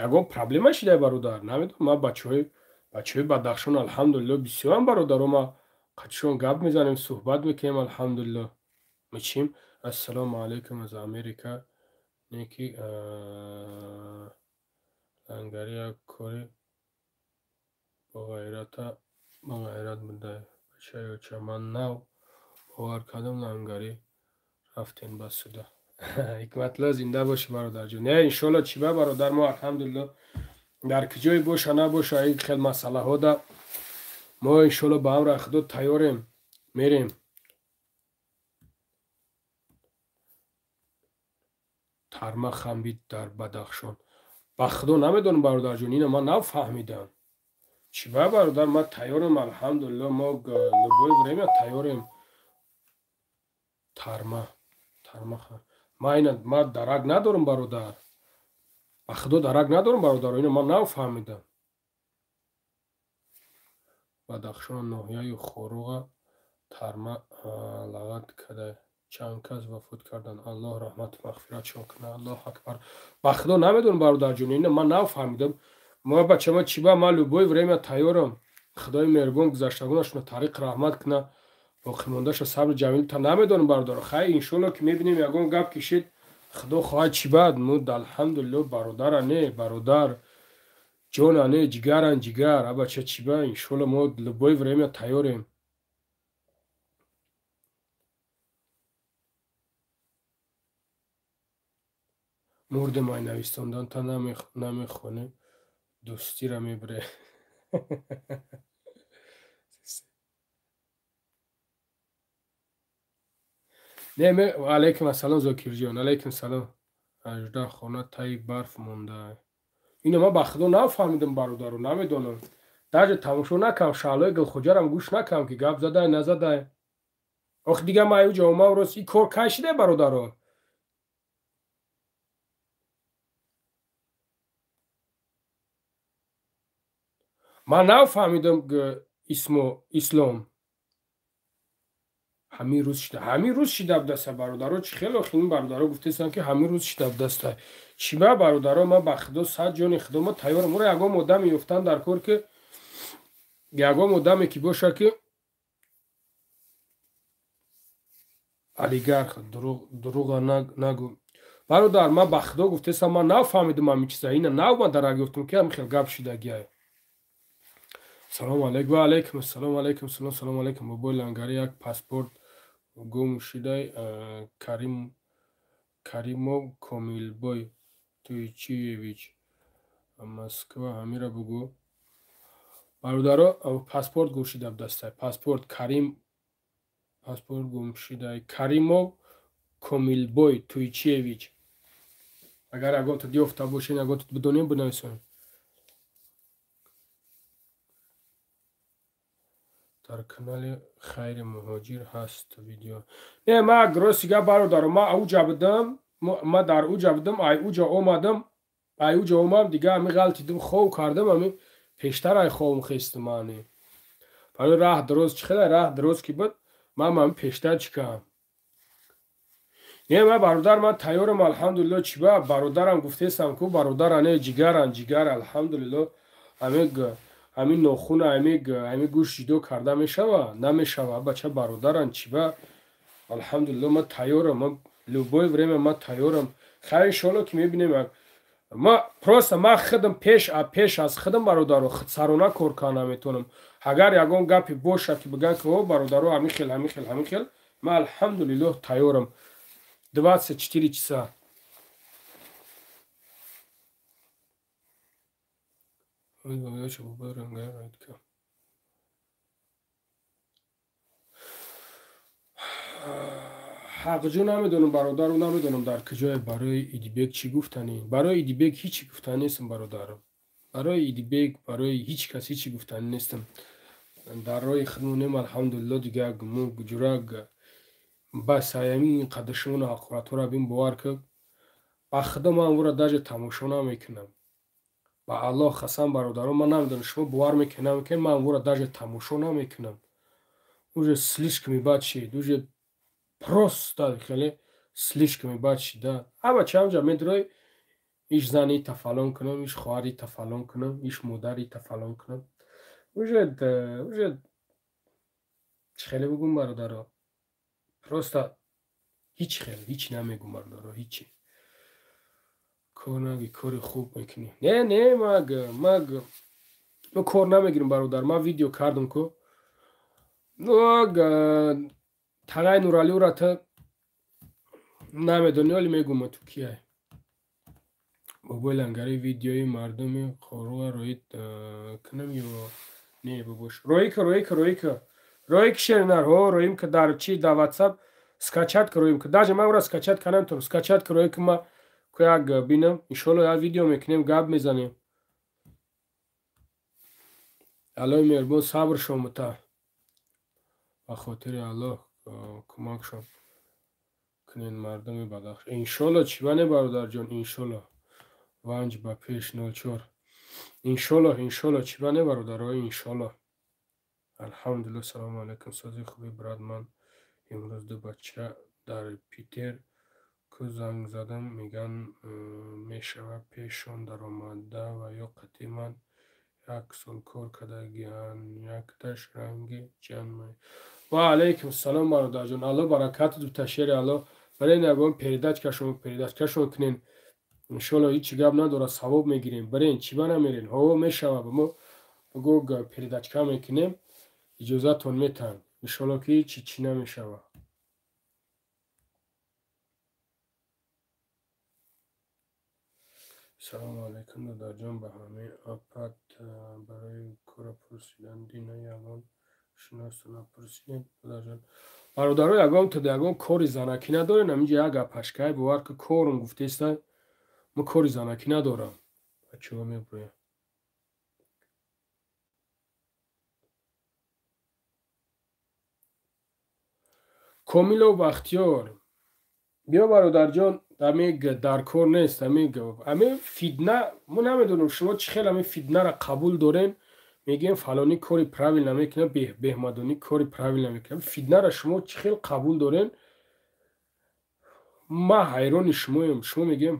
Ягон проблема шида бародар, намедонам, ма бачаҳои Бадахшон алҳамдулилло бисёрам бародаро, ма қатишон гап мезанем, суҳбат мекунем алҳамдулилло. Мечим. Ассалому алайкум аз Америка. Неки лангари як кори бо ғайрат буда. Бачаи оча, ман нав бовар кардам лангарӣ рафтем ба суда. Ҳикматулло зинда бошӣ бародарҷон. Не, иншолло чӣ ба бародар, мо алҳамдулилло дар куҷое боша набоша ин хел масъалаҳо да мо иншолло ба амри Худо тайёрем, мерем. Тарма хамбид дар Бадахшон. Ба Худо намедонам бародарҷон, ина ман нафаҳмидам. Чӣ ба бародар, ман тайёрам алҳамдулилло, мо любое время тайёрем. Тарма, тарма ма ина ма дарак надорам бародар. Ба Худо дарак надорам бародар, ина ман нафаҳмидам. Бадахшон ноҳияи Хоруға тарма лағат када чанд кас вафот карданд. Аллоҳ раҳмату мағфиратшон кунад. Аллоҳ акбар. Ба Худо намедонам бародарҷон, ина ман нафаҳмидам. Мо бачама чӣ ба, ман любое время тайёрам. Худои меҳрубон гузаштагонашонро тариқ раҳмат кунад, боқимондаша сабри ҷамил та намедонам бародаро. Хай иншолло ки мебинем ягон гап кишид, Худо хоҳад чӣ бад. Мо алҳамдулилло бародара не, бародар ҷона не, ҷигаран ҷигар. А бача чӣ ба, иншолло мо любое время тайёрем. Мурдем ай нависондан та намехонем. Дӯстира мебре. Не, ме алайкум ассалом Зокирҷон, алайкум салом. 18 хона таи барф монда. Ино ман ба Худо нафаҳмидам бародаро, намедонам. Даже тамошо накам, шаҳлои Гулхоҷарам гӯш накам ки гап задай, назадай. Ох дига ман ӯ ҷо омам рост, ин кор кай шида бародаро? Ман нафаҳмидам ислом. Ҳамин рӯз шида, ҳамин рӯз шида будаста бародаро, чӣ хеле охирин бародаро гуфтестанд ки ҳамин рӯз шида будаста. Чӣ ба бародаро, ман ба худо сад ҷони худо ма тайёрам. Уро ягон одаме ёфтан дар кор ки ягон одаме ки боша ки олигарх дурӯға нагӯ. Бародар, ман ба худо гуфтестам, ман нафаҳмидам ҳамин чиза. Ина нав ман дарак ёфтам ки ҳамин хел гап шидагиай. Салому алейкум. Ва алейкум ассалом, алейкум салом, салому алейкум. Бобои Лангари як паспорт гум шудай Каримов Комилбой Туйчиевич Москва ҳамира бугӯ. Бародаро, паспорт гум шуда будастай. Паспорт Карим паспорт гум шудай Каримов Комилбой Туйчиевич. Агар ягонта ёфта бошед, ягонта бидонем, бинависонед. Дар канали Хайри Муҳоҷир ҳаст видео. Не, ма рости гап бародаро, ма уҷа будам, ма дар уҷа будам, ай уҷа омадам, ай уҷа омам, дига ами ғалтидим, хов кардам, ами пештар ай ховм хестам ани. Барои раҳ дароз чӣ хела раҳ дароз ки буд, ман ами пештар чӣ кардам. Не, ма бародар, ман тайёрам, алҳамдулилло, чӣ ба бародарам гуфтестам ку бародаране ҷигаран, ҷигар, алҳамдулилло, ами ҳамин нохуна, ҳамин гӯшт ҷудо карда мешава? Намешава, бача бародаран, чӣ ба? Алҳамдулилло, ман тайёрам, ман любое время ман тайёрам. Хайр, иншоалло ки мебинем. Ма просто ма худам пеш аз худам бародаро худсарона кор карда наметавонам. Агар ягон гапе боша ки бигӯянд ки о бародаро ҳамин хел, ҳамин хел, ҳамин хел, ман алҳамдулилло тайёрам. 24 часа. Ҳақҷӯ намедонам бародару, намедонам дар куҷое барои Идибек чӣ гуфтанӣ. Барои Идибек ҳеҷ чӣ гуфтанӣ нестам бародарам. Барои Идибек, барои ҳеҷ кас ҳеҷ чӣ гуфтанӣ нестам. Дар роҳи худмонем алҳамдулилло, дига мо ҷурак бас ҳамин қадр шумоно ҳақоратҳоро бин бовар кун. Ба худо ман ӯро даже тамошо намекунам. Ба Аллоҳ қасам бародарон, ман намедонам шумо бовар мекунед намекунед, ман ӯро даже тамошо намекунам. Уже слишком бад шид, уже просто хеле слишком бад шид. Ҳама чамҷа медурой, иш зани тафалон кунам, иш хоҳари тафалон кунам, иш модари тафалон кунам. Уже чӣ хеле бигӯм бародаро? Просто ҳеҷ хел, ҳеҷ намегӯм бародаро, ҳеҷи. Кор наги, кори хуб мекунӣ. Не, не, маг мо кор намегирем бародар, ман видео кардам ку. Тағай Нуралиура ту намедонӣ, оли мегӯм ту кияй. Бобои Лангари видеои мардуми Хоруға роӣ кунам ё не бобош? Роӣ ка, роӣ ка, роӣ ка. Роӣ ки шеринар, ҳо, роим ка дар чи дар WhatsApp скачать ка роим ка. Даже ман ӯра скачать ка наметавонам, скачать ка роӣ ка ма ку як бинам, иншоалло як видео мекунем, гап мезанем. Аллоҳи меҳрубон сабр шомута. Ба хотири Аллоҳ кӯмакшон кунед мардуми Бадахш. Иншоалло чӣ ба не бародарҷон, иншоалло. Ванҷ ба пеш 04. Иншоалло, иншоалло чӣ ба не бародаро, иншоалло. Алҳамдулилло, салому алайкум. Сози хуби брат, ман имрӯз ду бача дар Питер ку занг задам, меган мешава пешон даромада ва ё қатъи ман як сол кор кардагиан, якташ ранги ҷанмай. Ва алайкум салом бародарҷон, Аллоҳ баракату дута шери Аллоҳ. Барен ягон передачкашон кунен. Иншоалло ҳеҷ гап надорад, савоб мегирем. Барен чӣ ба намерен? Ҳо мешава, ба мо бугӯ передачка мекунем, иҷозатон метаҳанд. Иншоалло ки ҳеҷ чӣ намешава. Салому алайкум додарҷон, ба ҳамаи апат барои кора пурсидан дина ягон шиносо напурсидем додарҷон. Бародаро, ягон тада ягон кори занакӣ надорем, ҳаминҷа як гапашкай бовар ки корум гуфтеста, мо кори занакӣ надорам. Бачаҳо мебурем. Комилов Бахтиёр, биё бародарҷон, ами дар кор нест, ами фитна, мо намедонам шумо чӣ хел ами фитнара қабул дорен. Мегӯем фалонӣ кори правил намекунад, беҳмадонӣ кори правил намекунад. Фитнара шумо чӣ хел қабул дорен? Ман ҳайрони шумоем. Шумо мегӯем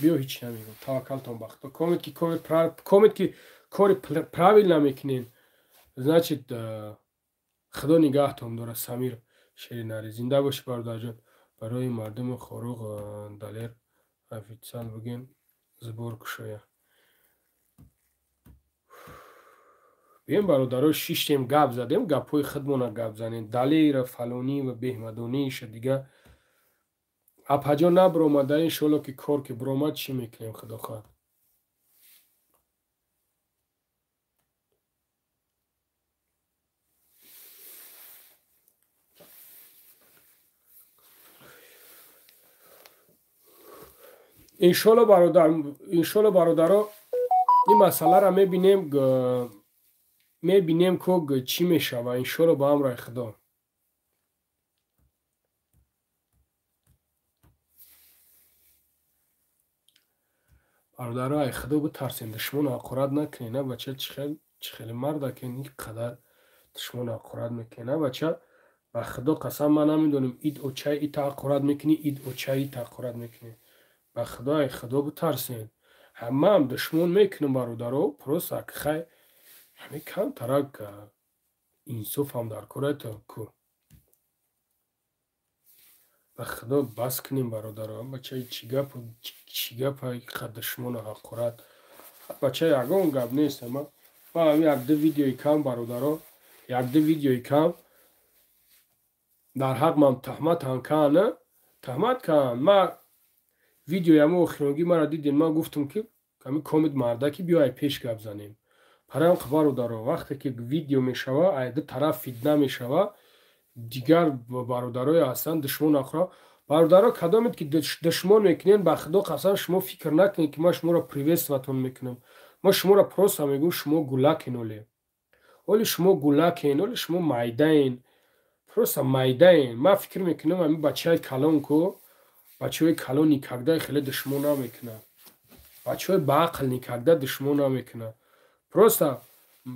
биё ҳеч намегӯм, таваккалтон ба Худо. Комет ки кори правил намекунен, значит Худо нигаҳтон дорад. Самир Шеринари, зинда бошӣ бародарҷон. Барои мардуми Хоруғ Далер офитсиал бигӯем сбор кушоя. Биём бародаро, шиштем, гап задем, гапҳои худмона гап занем. Далера, фалонӣ ва беҳмадониша дига апаҷон набиромада, иншоалло ки кор ки биромад чӣ мекунем, худо хоҳад. Иншоалло бародар, иншоалло бародаро, ин масъаларо мебинем, мебинем ко чӣ мешава, иншоалло ба амраи Худо. Бародаро, ай Худо битарсем, душмону ҳақорат накунед. На бача, чӣ хеле мардакен, ин қадар душмону ҳақорат мекунед. На бача, ба Худо қасам, ман намедонам, ид очаи ита ҳақорат мекунӣ, ид очаи ита ҳақорат мекунӣ. Ба Худо, ай Худо битарсем. Ҳамаам душмон мекунем бародаро, просто хай ҳамин камтарак инсофам дар кората ку. Ба Худо бас кунем бародаро. Бачаи чӣ гап, чӣ гапа қа душмону ҳақорат. Бача ягон гап нест. Ама ман ҳамин якду видеои кам бародаро, якду видеои кам дар ҳақ ман таҳматан кана, таҳмат кан. Ман видеои ҳамо охиронгӣ мара дидем, ман гуфтам ки ҳамин комит мардаки биё ай пеш гап занем. Парам бародаро, вақте ки видео мешава, ай ду тараф фитна мешава, дигар бародарое ҳастанд душмон ҳақора. Бародаро, кадомед ки душмон мекунед, ба Худо қасам, шумо фикр накунед ки ман шуморо приветствоватон мекунам. Ман шуморо просто мегӯям, шумо гулакен оле. Оли шумо гулакен, оли шумо майдаен. Просто майдаен. Ман фикр мекунам ҳамин бачаи калон ку, бачаҳои калон никогда хеле душмон намекунад. Бачаҳои баақл никогда душмон намекунад. Просто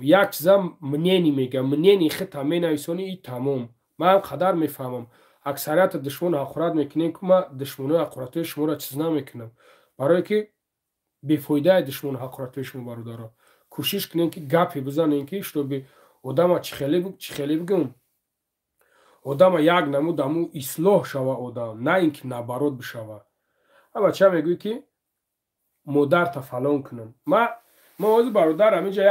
як чиза мнени мегӯям, мнени хита менависонӣ и тамом. Ман қадар мефаҳмам. Аксарияти душмон ҳақорат мекунем ки ман душмонои ҳақоратҳои шуморо чиз намекунам. Барое ки бефоидаи душмон ҳақоратҳои шумо бародаро. Кӯшиш кунем ки гапе бизанем ки чтобы одама чӣ хеле бигӯм, одама як намуд аму ислоҳ шава одам, на ин ки наоборот бишава. А бача мегӯй ки модарта фалон кунам. Ма ҳозир бародар ҳаминҷа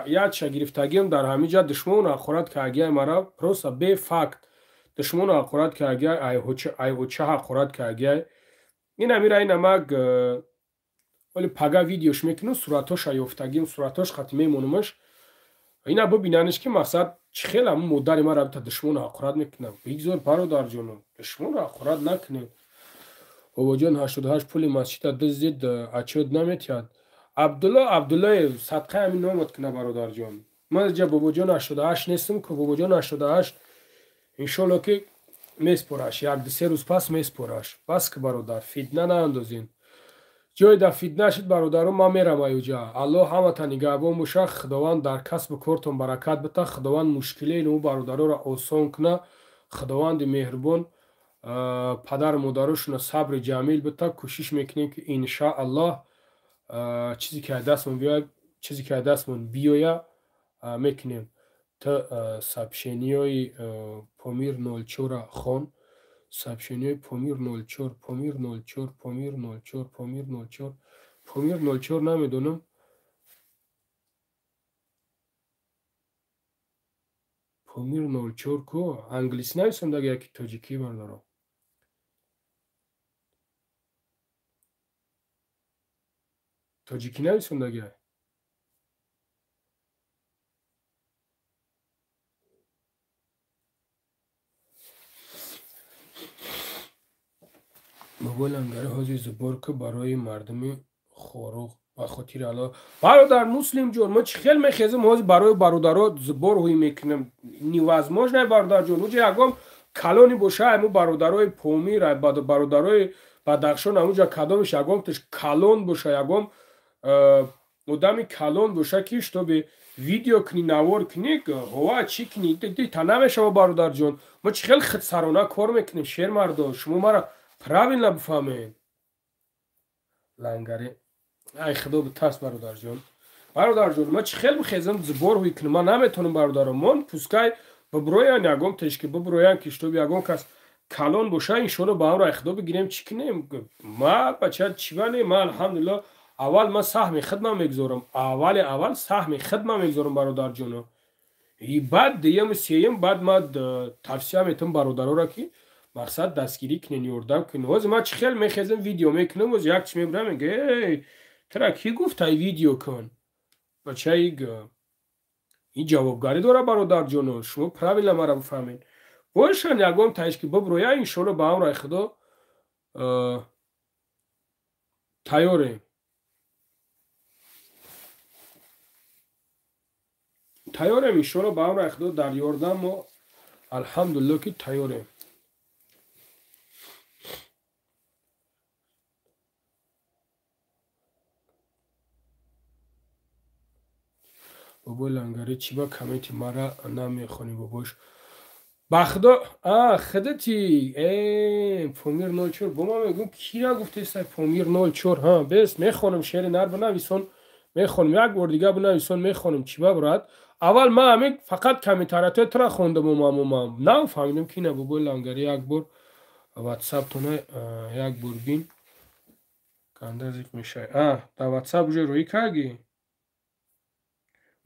якча гирифтагиам дар ҳаминҷа душмону ҳақорат кардагиай мара просто бефакт душмону ҳақорат кардагиай, ай оча ҳақорат кардагиай. Ин амира ина маг оли пага видеош мекунам, суратоша ёфтагиам, суратош қати мемонумаш. Ина бибинаниш ки мақсад чӣ хел ҳамун модари мара бита душмону ҳақорат мекунам. Бигзор бародарҷоно, душмону ҳақорат накунед. Бобоҷон 88 пули масҷида дуздид, отчёт наметиҳад. Абдулло Абдуллоев садқаи ҳамин номат куна бародарҷон. Ман ҷа бобоҷон 88 нестам ку, бобоҷон 88 иншоалло ки меспораш, як ду се рӯз пас меспораш. Бас ки бародар, фитна наандозин. Ҷое дар фитна шид бародаро, ман мерам аюҷа. Аллоҳ ҳамата нигаҳбон боша, Худованд дар касбу кортон баракат бита, Худованд мушкилаи ну бародароро осон куна, Худованди меҳрубон падару модарошона сабри ҷамил бита. Кӯшиш мекунем ки иншааллоҳ чизе ки дастмон биёяд, чизе ки дастмон биёя мекунем. Ту сообщениҳои Помир 04-ро хон. Сообщениҳои Помир 04, Помир 04, Помир 04, Помир 04, Помир 04 намедонам. Помир 04 ку англисӣ нависондаги яки тоҷикӣ бародаро. Тоҷикӣ нависондаги. Мобайлам дар ҳозир сборка барои мардуми Хоруғ ба хотири Аллоҳ. Бародар Муслимҷон, мо чӣ хел мехезем ҳозир барои бародаро сбор ҳуй мекунем? Невозможно бародарҷон. Уҷа ягон калони боша, айму бародарои Помир, бародарои Бадахшон, ҳамуҷа кадомиш ягон тиш калон боша, ягон одами калон боша ки чтобы Видео кунӣ, навор кунӣ, ҳова чӣ кунӣ, та намешава бародарҷон. Мо чӣ хел худсарона кор мекунем, шермардо, шумо мара правильно бифаҳмед. Лангари ай худо битарс бародарҷон. Бародарҷон, ман чӣ хел бихезам зибор ҳуй кунам, ман наметонам бародаро. Мон пускай биброян ягон тешки биброян ки чтоб ягон кас калон боша, иншоалло ба ҳамро ай худо бигирем, чӣ кунем? Ма бача чӣ бане, ман алҳамдулилло аввал ман саҳми хидма мегузорам, аввали аввал саҳми хидма мегузорам бародарҷоно. И баъд дуюм сеюм баъд ман тавсия метавам бародароро ки мақсад дастгирӣ кунен, ёрдам кунен. Ҳозир ман чӣ хел мехезам видео мекунам, ҳозир як чӣ мебурам, мега эй тура кӣ гуфт ай видео кун? Бачаи ин ҷавобгарӣ дора бародарҷоно, шумо правильно мара бифаҳмед. Бошан ягон таиш ки биброя, иншоалло ба амри худо тайёрем. Тайёрем иншоалло ба амри худо дар ёрдам мо алҳамдулилло ки тайёрем. Бобои Лангари чӣ ба комменти мара намехонӣ бобош? Ба худо худати Помир 04 бо ман мегӯм кира гуфтеста Помир 04. Ҳа бес мехонам шеъри нар бинависон, мехонам як бор дига бинависон, мехонам. Чӣ ба брат? Аввал ман ҳамин фақат комментариятҳои тура хондам умамумам нафаҳмидам ки на бобои Лангари як бор ватсаптона як бор бин канда зиқ мешавад. Дар ватсап уже рӯӣ кардӣ?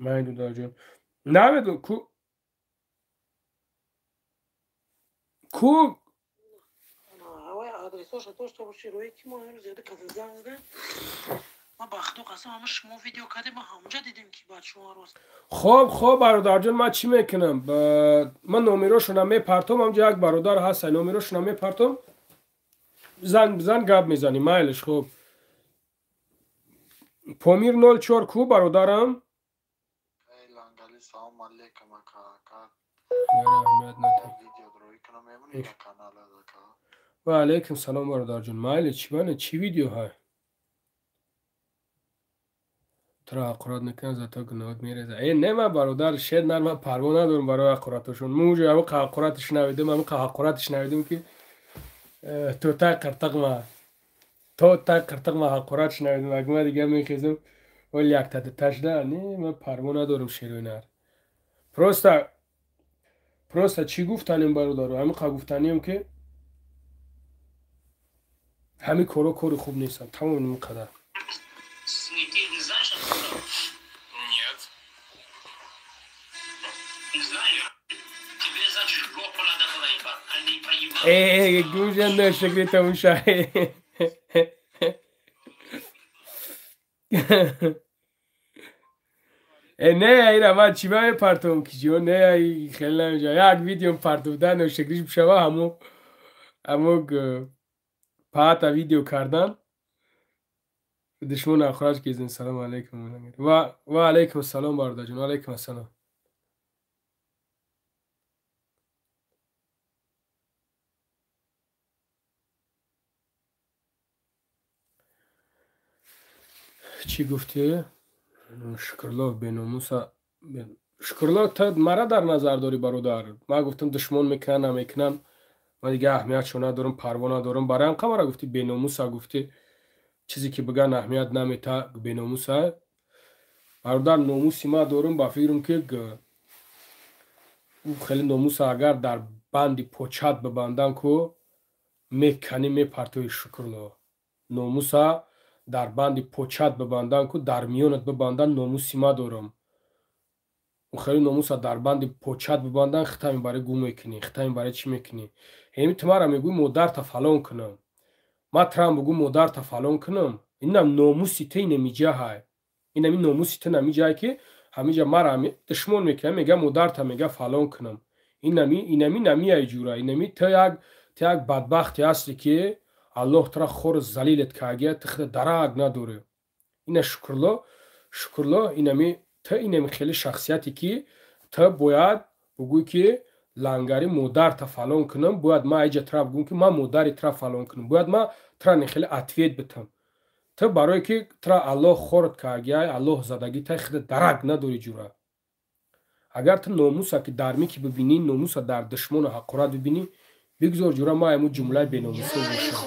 Майду даҷон намедон ку ку хоб хоб бародарҷон, ман чӣ мекунам? Ман номерошона мепартом, ҳамҷо як бародар ҳаст, номерошона мепартом, занг бизан гап мезанӣ, майлиш. Хоб Помир 04 ку бародарам? Ва алайкум салом бародарҷон. Майли чӣ бане, чӣ видео ҳай? Туро ҳақорат мекунам, зато гуноҳат мереза. Э не ман бародар шер нар, ман парво надорам барои ҳақоратошон. Ман уже ҳамин ҳақоратш навидам, ҳамин ҳақоратш навидам ки то тай қиртиқма, то тай қиртиқма ҳақоратш навидам. Аг ман дига мехезам вали якта дуташда, не ман парво надорам шерои нар. Просто чӣ гуфтанем бародаро? Ҳамин қа гуфтанем ки ҳамин коро кори хуб нестанд. Тамом ин қадар. Гӯша ношукри тамоша. Не, ира ман чӣ ба мепартовам ки ҷо? Не, хеле намеҷа. Як видео партовда ношукриш бишава, ҳамо паата видео кардан. Душмон ахраҷ кезин. Салом алайкум. Ва алайкум ассалом бародарҷон. Ва алайкум ассалом. Чӣ гуфтӣ? Шукрлов беномуса. Шукрлов, ту мара дар назар дорӣ бародар. Ман гуфтам душмон мекунан, намекунан. Ман дига аҳамиятшо надорам, парво надорам. Барои ҳам мара гуфтӣ беномуса, гуфтӣ чизе ки биган аҳамият намета, беномуса. Бародар, номуси ман дорам, ба фикрам ки ӯ хеле номуса агар дар банди почат бибандам ку меканӣ мепартои Шукрлов. Номуса дар банди почат бибандан ку дар миёнат бибандан, номуси ма дорам. Хеле номуса дар банди почат бибандан, хитами барои гум мекунӣ, хитами барои чӣ мекунӣ? Ҳеми ту мара мегӯӣ модарта фалон кунам, ман турам бигӯ модарта фалон кунам, инам номуси ту инамиҷаҳай, инами номуси ту намиҷае ки ҳамиҷа мара душмон мекунам, мега модарта мега фалон кунам. Инами инами намиай ҷура, инами ту як бадбахте ҳасти ки аллоҳ тура хор залилат кардия, ту худа дарак надорӣ. Ина Шукрло, Шукрло, инами ту инами хеле шахсияте ки ту бояд бугӯй ки Лангари модарта фалон кунам, бояд ман айҷа тура бугӯм ки ман модари тура фалон кунам, бояд ман тура хеле ответ битам. Ту барое ки тура аллоҳ хорат кардия, аллоҳ задагӣ, та худа дарак надорӣ ҷура. Агар ту номуса ки дар мики бибинӣ, номуса дар душмону ҳақорат бибинӣ, бигзор ҷура ма айму ҷумлаи беномусӣ бошам.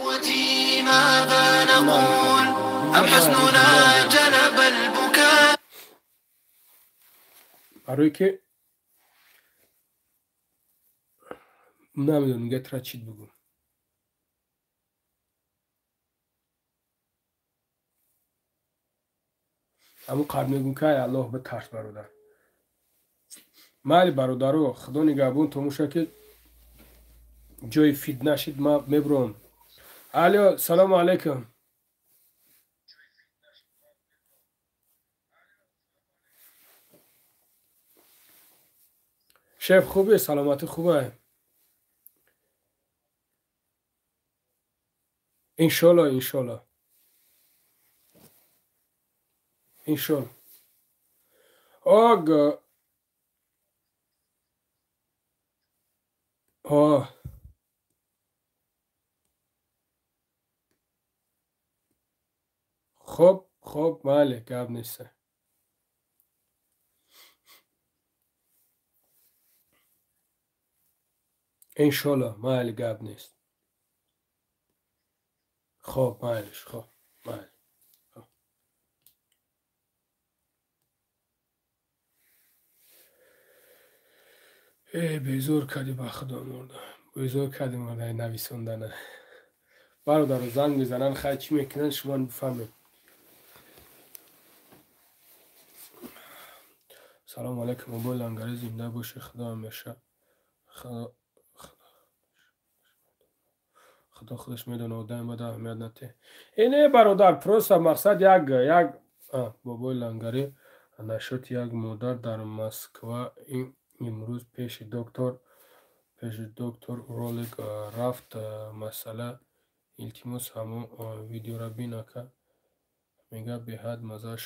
Барое ки намедонам нига тра чит бигӯм. Ҳамун қад мегӯм ки ай Аллоҳ битарс бародар. Майли бародаро, худо нигаҳбон томоша ки ҷои фитна шид, ма мебурам. Алё, салому алайкум. Шеф хубе, саломатӣ хубе. Иншолло, иншолло. Иншолло. Ог. О. Хоб, хоб, майли, гап нест. Иншолло, майли, гап нест. Хоб, майлиш, хоб, майли. Э, безор кардӣ ба худо мурда. Безор кардӣ мурда нависондана. Бародаро занг мезананд, хай чӣ мекунанд, шумо бифаҳмед. Салому алайкум, обои лангари зинда бошӣ, худо ҳамеша. Худо худаш медона, одами бада аҳамият натеҳ. Э не бародар, просто мақсад як бобои лангари нашоти як модар дар Москва имрӯз пеши доктор уролог рафт. Масъала илтимос ҳамон видеора бин ака. Мега беҳад маззаш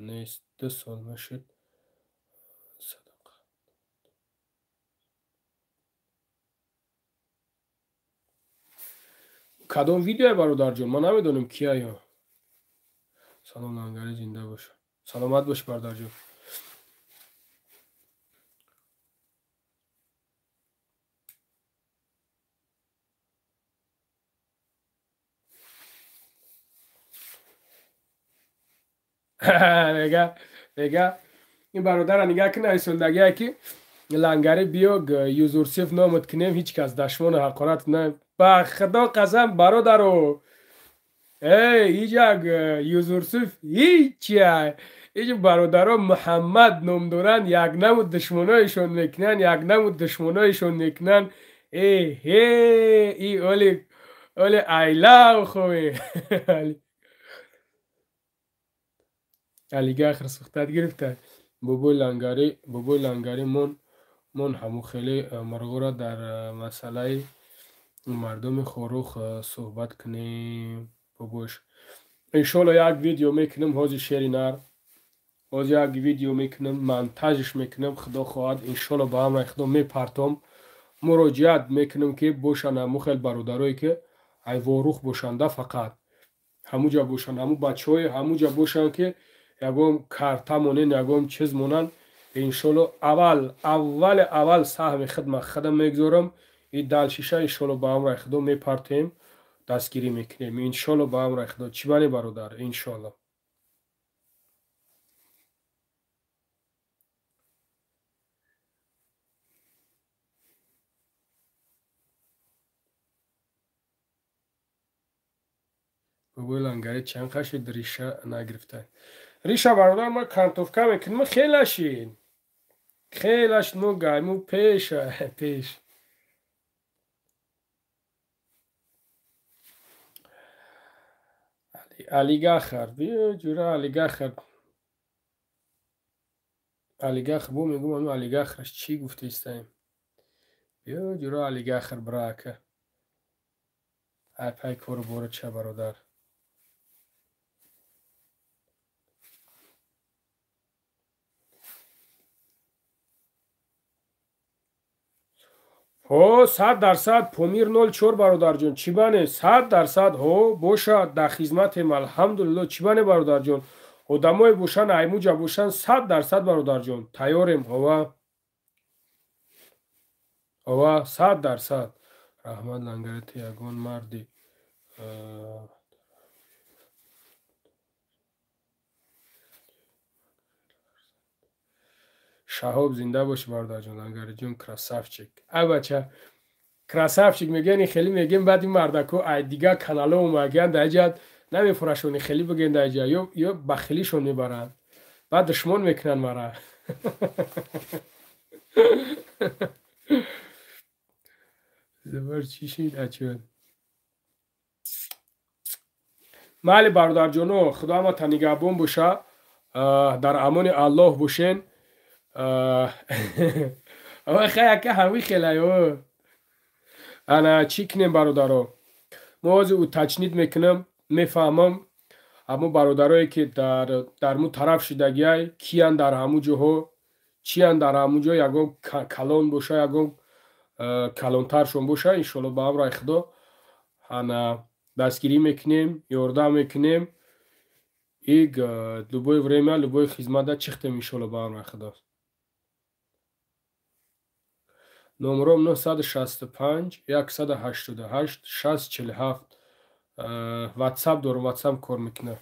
нест. 2 сол мешуд. Садақа. Кадом видеое бародарҷон? Ман намедонам кия ё. Салом лангари зинда бош. Саломат бош бародарҷон. Мега ин бародара нигаҳ кун, нависондагие ки лангари биё юзурсиф номат кунем, ҳеҷ кас дашмону ҳақорат на. Ба худо қасам бародаро, эй ҳеҷ як юзурсиф ҳеҷ ҳеҷ бародаро Муҳаммад ном доранд, як намуд душмоноишон мекунанд, як намуд душмоноишон мекунанд. Э ҳе и оли оли айлав хове. Алигаҳр сухтат гирифта. Бобои лангари мон ҳамун хеле марғора дар масъалаи мардуми Хорух суҳбат кунем. Бобош иншолло як видео мекунем, ҳозир шери нар, ҳозир як видео мекунем, монтажш мекунем, худо хоҳад иншолло ба ҳамаи худо мепартом. Муроҷиат мекунем ки бошанд ҳамун хел бародарое ки айворух бошанда, фақат ҳамуҷа бошанд, ҳамун бачаҳое ҳамуҷа бошанд ки ягон карта монен, ягон чиз монанд. Иншолло аввал саҳми хидмат худам мегузорам, и далшиша иншолло ба амраи худо мепартем, дастгирӣ мекунем иншолло ба амраи худо. Чӣ бане бародар, иншолло. Бобои лангари чанд қашид риша нагирифта. Риша бародар ма кантовка мекунем, хелашин. Хелаш ну гайму пеша пеш. Алигаҳар, биё ҷура Алигаҳар. Алигаҳар бо мегӯм, ами Алигаҳараш чӣ гуфтаистаем? Биё ҷура Алигаҳар брака. Ай пай кору бора ча бародар. Ҳо, 100% Помир 04 бародарҷон, чӣ бане? 100% ҳо бошад, дар хизматем алҳамдулилло. Чӣ бане бародарҷон? Одамое бошанд, аймуҷа бошанд, 100% бародарҷон, тайёрем. Ҳова. Ова 100%. Раҳмат лангарити ягон марди. Шаҳоб зинда боши бародарҷон, лангариҷон красавчик. Ай бача, красавчик мегӯян, хеле мегӯем, баъд ин мардако ай дигар канало омагиян, дар ҷа намефурашони хеле бигӯен дар ҷа, ё бахилишон мебаранд. Баъд душмон мекунанд мара. Забар чӣ шид ачон? Майли бародарҷоно, худо ҳамата нигаҳбон боша, дар амони Аллоҳ бошен. Яка ҳамин хелай. Ана чӣ кунем бародаро? Мо ҳозир уточнить мекунам, мефаҳмам ҳамо бародарое ки дар му тараф шидагиай, киян дар ҳамун ҷоҳо, чиян дар ҳамун ҷо, ягон калон боша, ягон калонтаршон боша, иншоалло ба амраи худо ана дастгирӣ мекунем, ёрдам мекунем. И любое время, любое хизмата чихтем иншоалло ба амраи худо. Номером 965 188 647. WhatsApp дорам, WhatsApp кор мекунам.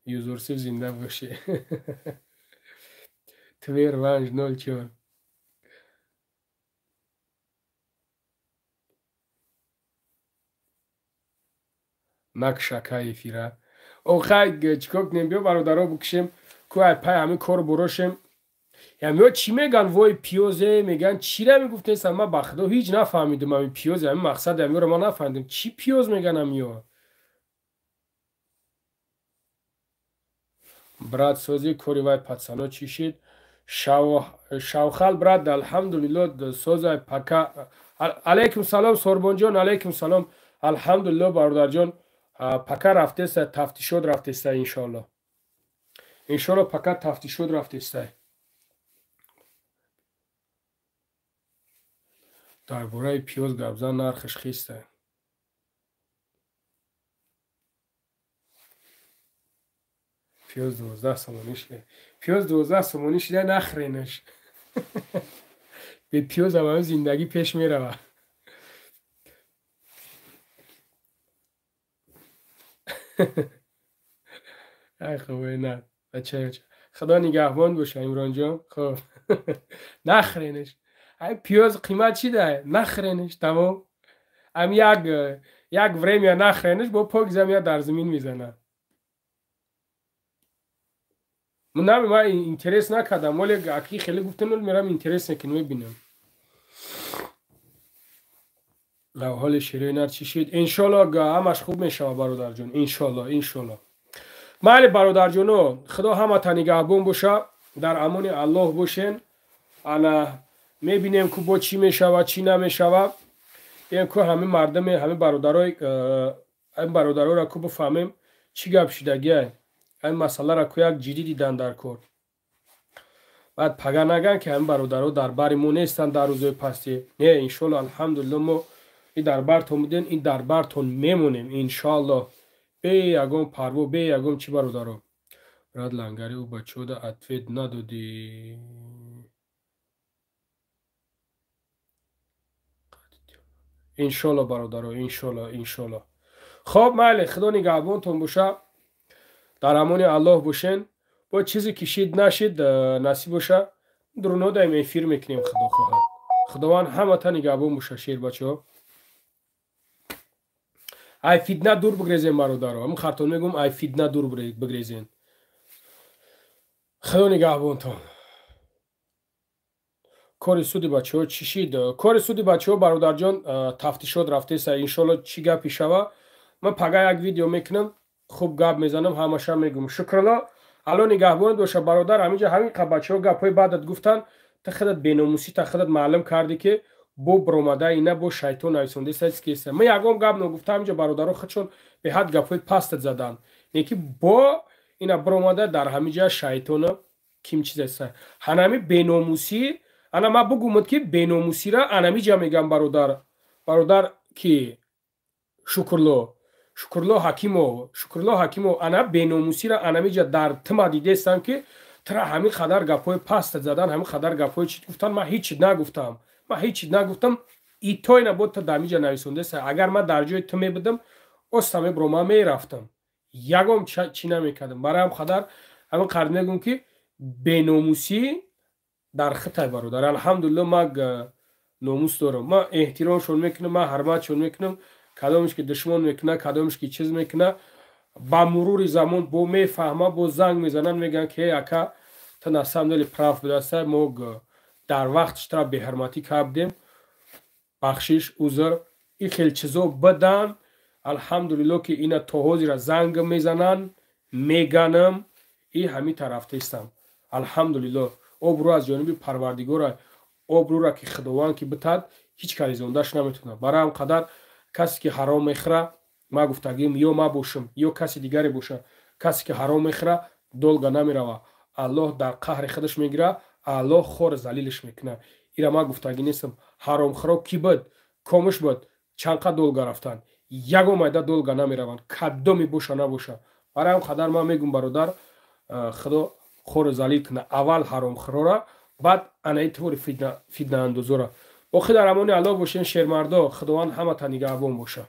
Юзурсив зинда бошӣ. Твер ванж 04. Накшака эфира. Охай чикор кунем, биё бародаро букшем, ку ай пай ҳамин кору бурошем. Ё чӣ меган, вой пиёзе меган, чира мегуфтесам, ман ба худо ҳеҷ нафаҳмидум ҳамин пиёзе, ҳамин мақсади ҳамиёро ман нафаҳмидум. Чӣ пиёз меган ҳамиё? Брат сози кори вай пацано чӣ шид? Шавхал брат, алҳамдулилло созай пака. Алайкум салом Сорбонҷон, алайкум салом. Алҳамдулилло бародарҷон, пака рафтеста, тафтишот рафтеста иншоалло. Иншоалло пака тафтишот рафтеста. Дар бораи пиёз гап зан, нархаш хиста. Пиёз 12 сомонӣ шуда. Пиёз 12 сомонӣ шуда, нахренаш. Бе пиёз ҳам зиндагӣ пеш мерава. Ай хуб, на. Бача, худо нигаҳбон боша Имронҷон. Хуб. Нахренаш. Ай пиёз қимат чида? Нахренаш, тамом. Ам як время нахренаш, бо пок замия дар замин мезана. Ман ман интерес накардам, вале аки хеле гуфтан, мерам интерес накунам, мебинам. Ҳоли широи нар чӣ шид? Иншоалло ҳамаш хуб мешава бародарҷон, иншоалло, иншоалло. Майли бародарҷоно, худо ҳамата нигаҳбон боша, дар амони Аллоҳ бошен. Ана мебинем ку бо чӣ мешава, чӣ намешава. Ин ку ҳамин мардаме, ҳамин бародарои, ҳамин бародароро ку бифаҳмем чӣ гап шидагиай. Ҳамин масъаларо ку як ҷиддӣ дидан дар кор. Баъд пага наган ки ҳамин бародаро дар бари мо нестанд дар рӯзои пастӣ. Не, иншоалло, алҳамдулилло мо ин дар бартон будем, ин дар бартон мемонем иншоалло. Бе ягон парво, бе ягон чӣ бародаро. Брат лангари ӯ бачаода ответ надодӣ. Иншоалло бародаро, иншоалло, иншоалло. Хоб майли, худо нигаҳбонтон боша, дар амони Аллоҳ бошен. Бо чизе ки шид нашид насиб боша, дурунодаем эфир мекунем, худо хоҳад. Худованд ҳамата нигаҳбон боша шербачаҳо. Ай фитна дур бигрезен бародаро. Ҳамин хартон мегӯм, ай фитна дур бигрезен. Худо нигаҳбонтон. Кори суди бачаҳо чӣ шид? Кори суди бачаҳо бародарҷон тафтишот рафтеса, иншоалло чӣ гапи шава. Ман пага як видео мекунам, хуб гап мезанам, ҳамаша мегӯм. Шукрулло, алло нигаҳбонат боша бародар. Ҳаминҷа ҳамин қа бачаҳо гапҳои баъдат гуфтанд, та худат беномусӣ, та худат маълум кардӣ ки бо биромада ина бо шайтон нависондаиста киста. Ман ягон гап нагуфтам, ҳаминҷа бародаро худшон беҳад гапҳои пастат заданд. Не ки бо ина биромада дар ҳаминҷа шайтона ким чиз аста. Ҳанами беномусӣ, ана ман бугумад ки беномусира анамиҷа мегам бародар. Бародар ки Шукрло, Шукрло Ҳакимов, Шукрло Ҳакимов ана беномусира анамиҷа дар тима дидестам ки тра ҳамин қадар гапҳои паст задан, ҳамин қадар гапҳои чӣ гуфтан, ман ҳеҷ нагуфтам. Ман ҳеҷ чиз нагуфтам. Итойна бо та дамиҷа нависондаеса. Агар ман дар ҷои ту мебудам, оста мебро, ман мерафтам, ягон чӣ намекардам. Барои ҳам қадар ҳамин қадр мегӯм, ки беномусӣ дар хитай, бародар. Алҳамдулилло, ман номус дорам, ман эҳтиромшон мекунам, ман ҳурматшон мекунам. Кадомеш ки душмон мекуна, кадомеш ки чиз мекуна, ба мурури замон бо мефаҳма, бо занг мезананд, мегӯянд, ки ака, ту на самом деле прав будаста, мо дар вақтш тра беҳурматӣ кардем, бахшиш, узр. Ин хел чизо бидан. Алҳамдулилло, ки ина то ҳозира занг мезананд, меганам и ҳамин тарафтаистам. Алҳамдулилло, обрӯ аз ҷониби Парвардигора, обрӯра ки Худованд ки битад, ҳеҷ кас резондаш наметавонад. Барои ҳам қадар касе ки ҳаром мехӯра, ма гуфтагим, ё ма бошам, ё каси дигаре боша, касе ки ҳаром мехӯра, долго намерава. Аллоҳ дар қаҳри худаш мегира, Аллоҳ хор залилаш мекунад. Ира ма гуфтагӣ нестам. Ҳаромхӯро кӣ буд, комиш буд, чанқа долго рафтанд? Ягон майда долго намераванд, кадоми боша набоша. Барои ҳам қадар ман мегум, бародар, Худо хору залил кунад аввал ҳаромхӯрора, баъд анаи твори фитнаандозора. Боқӣ дар амони Аллоҳ бошен, шермардо. Худованд ҳамата нигаҳбон боша.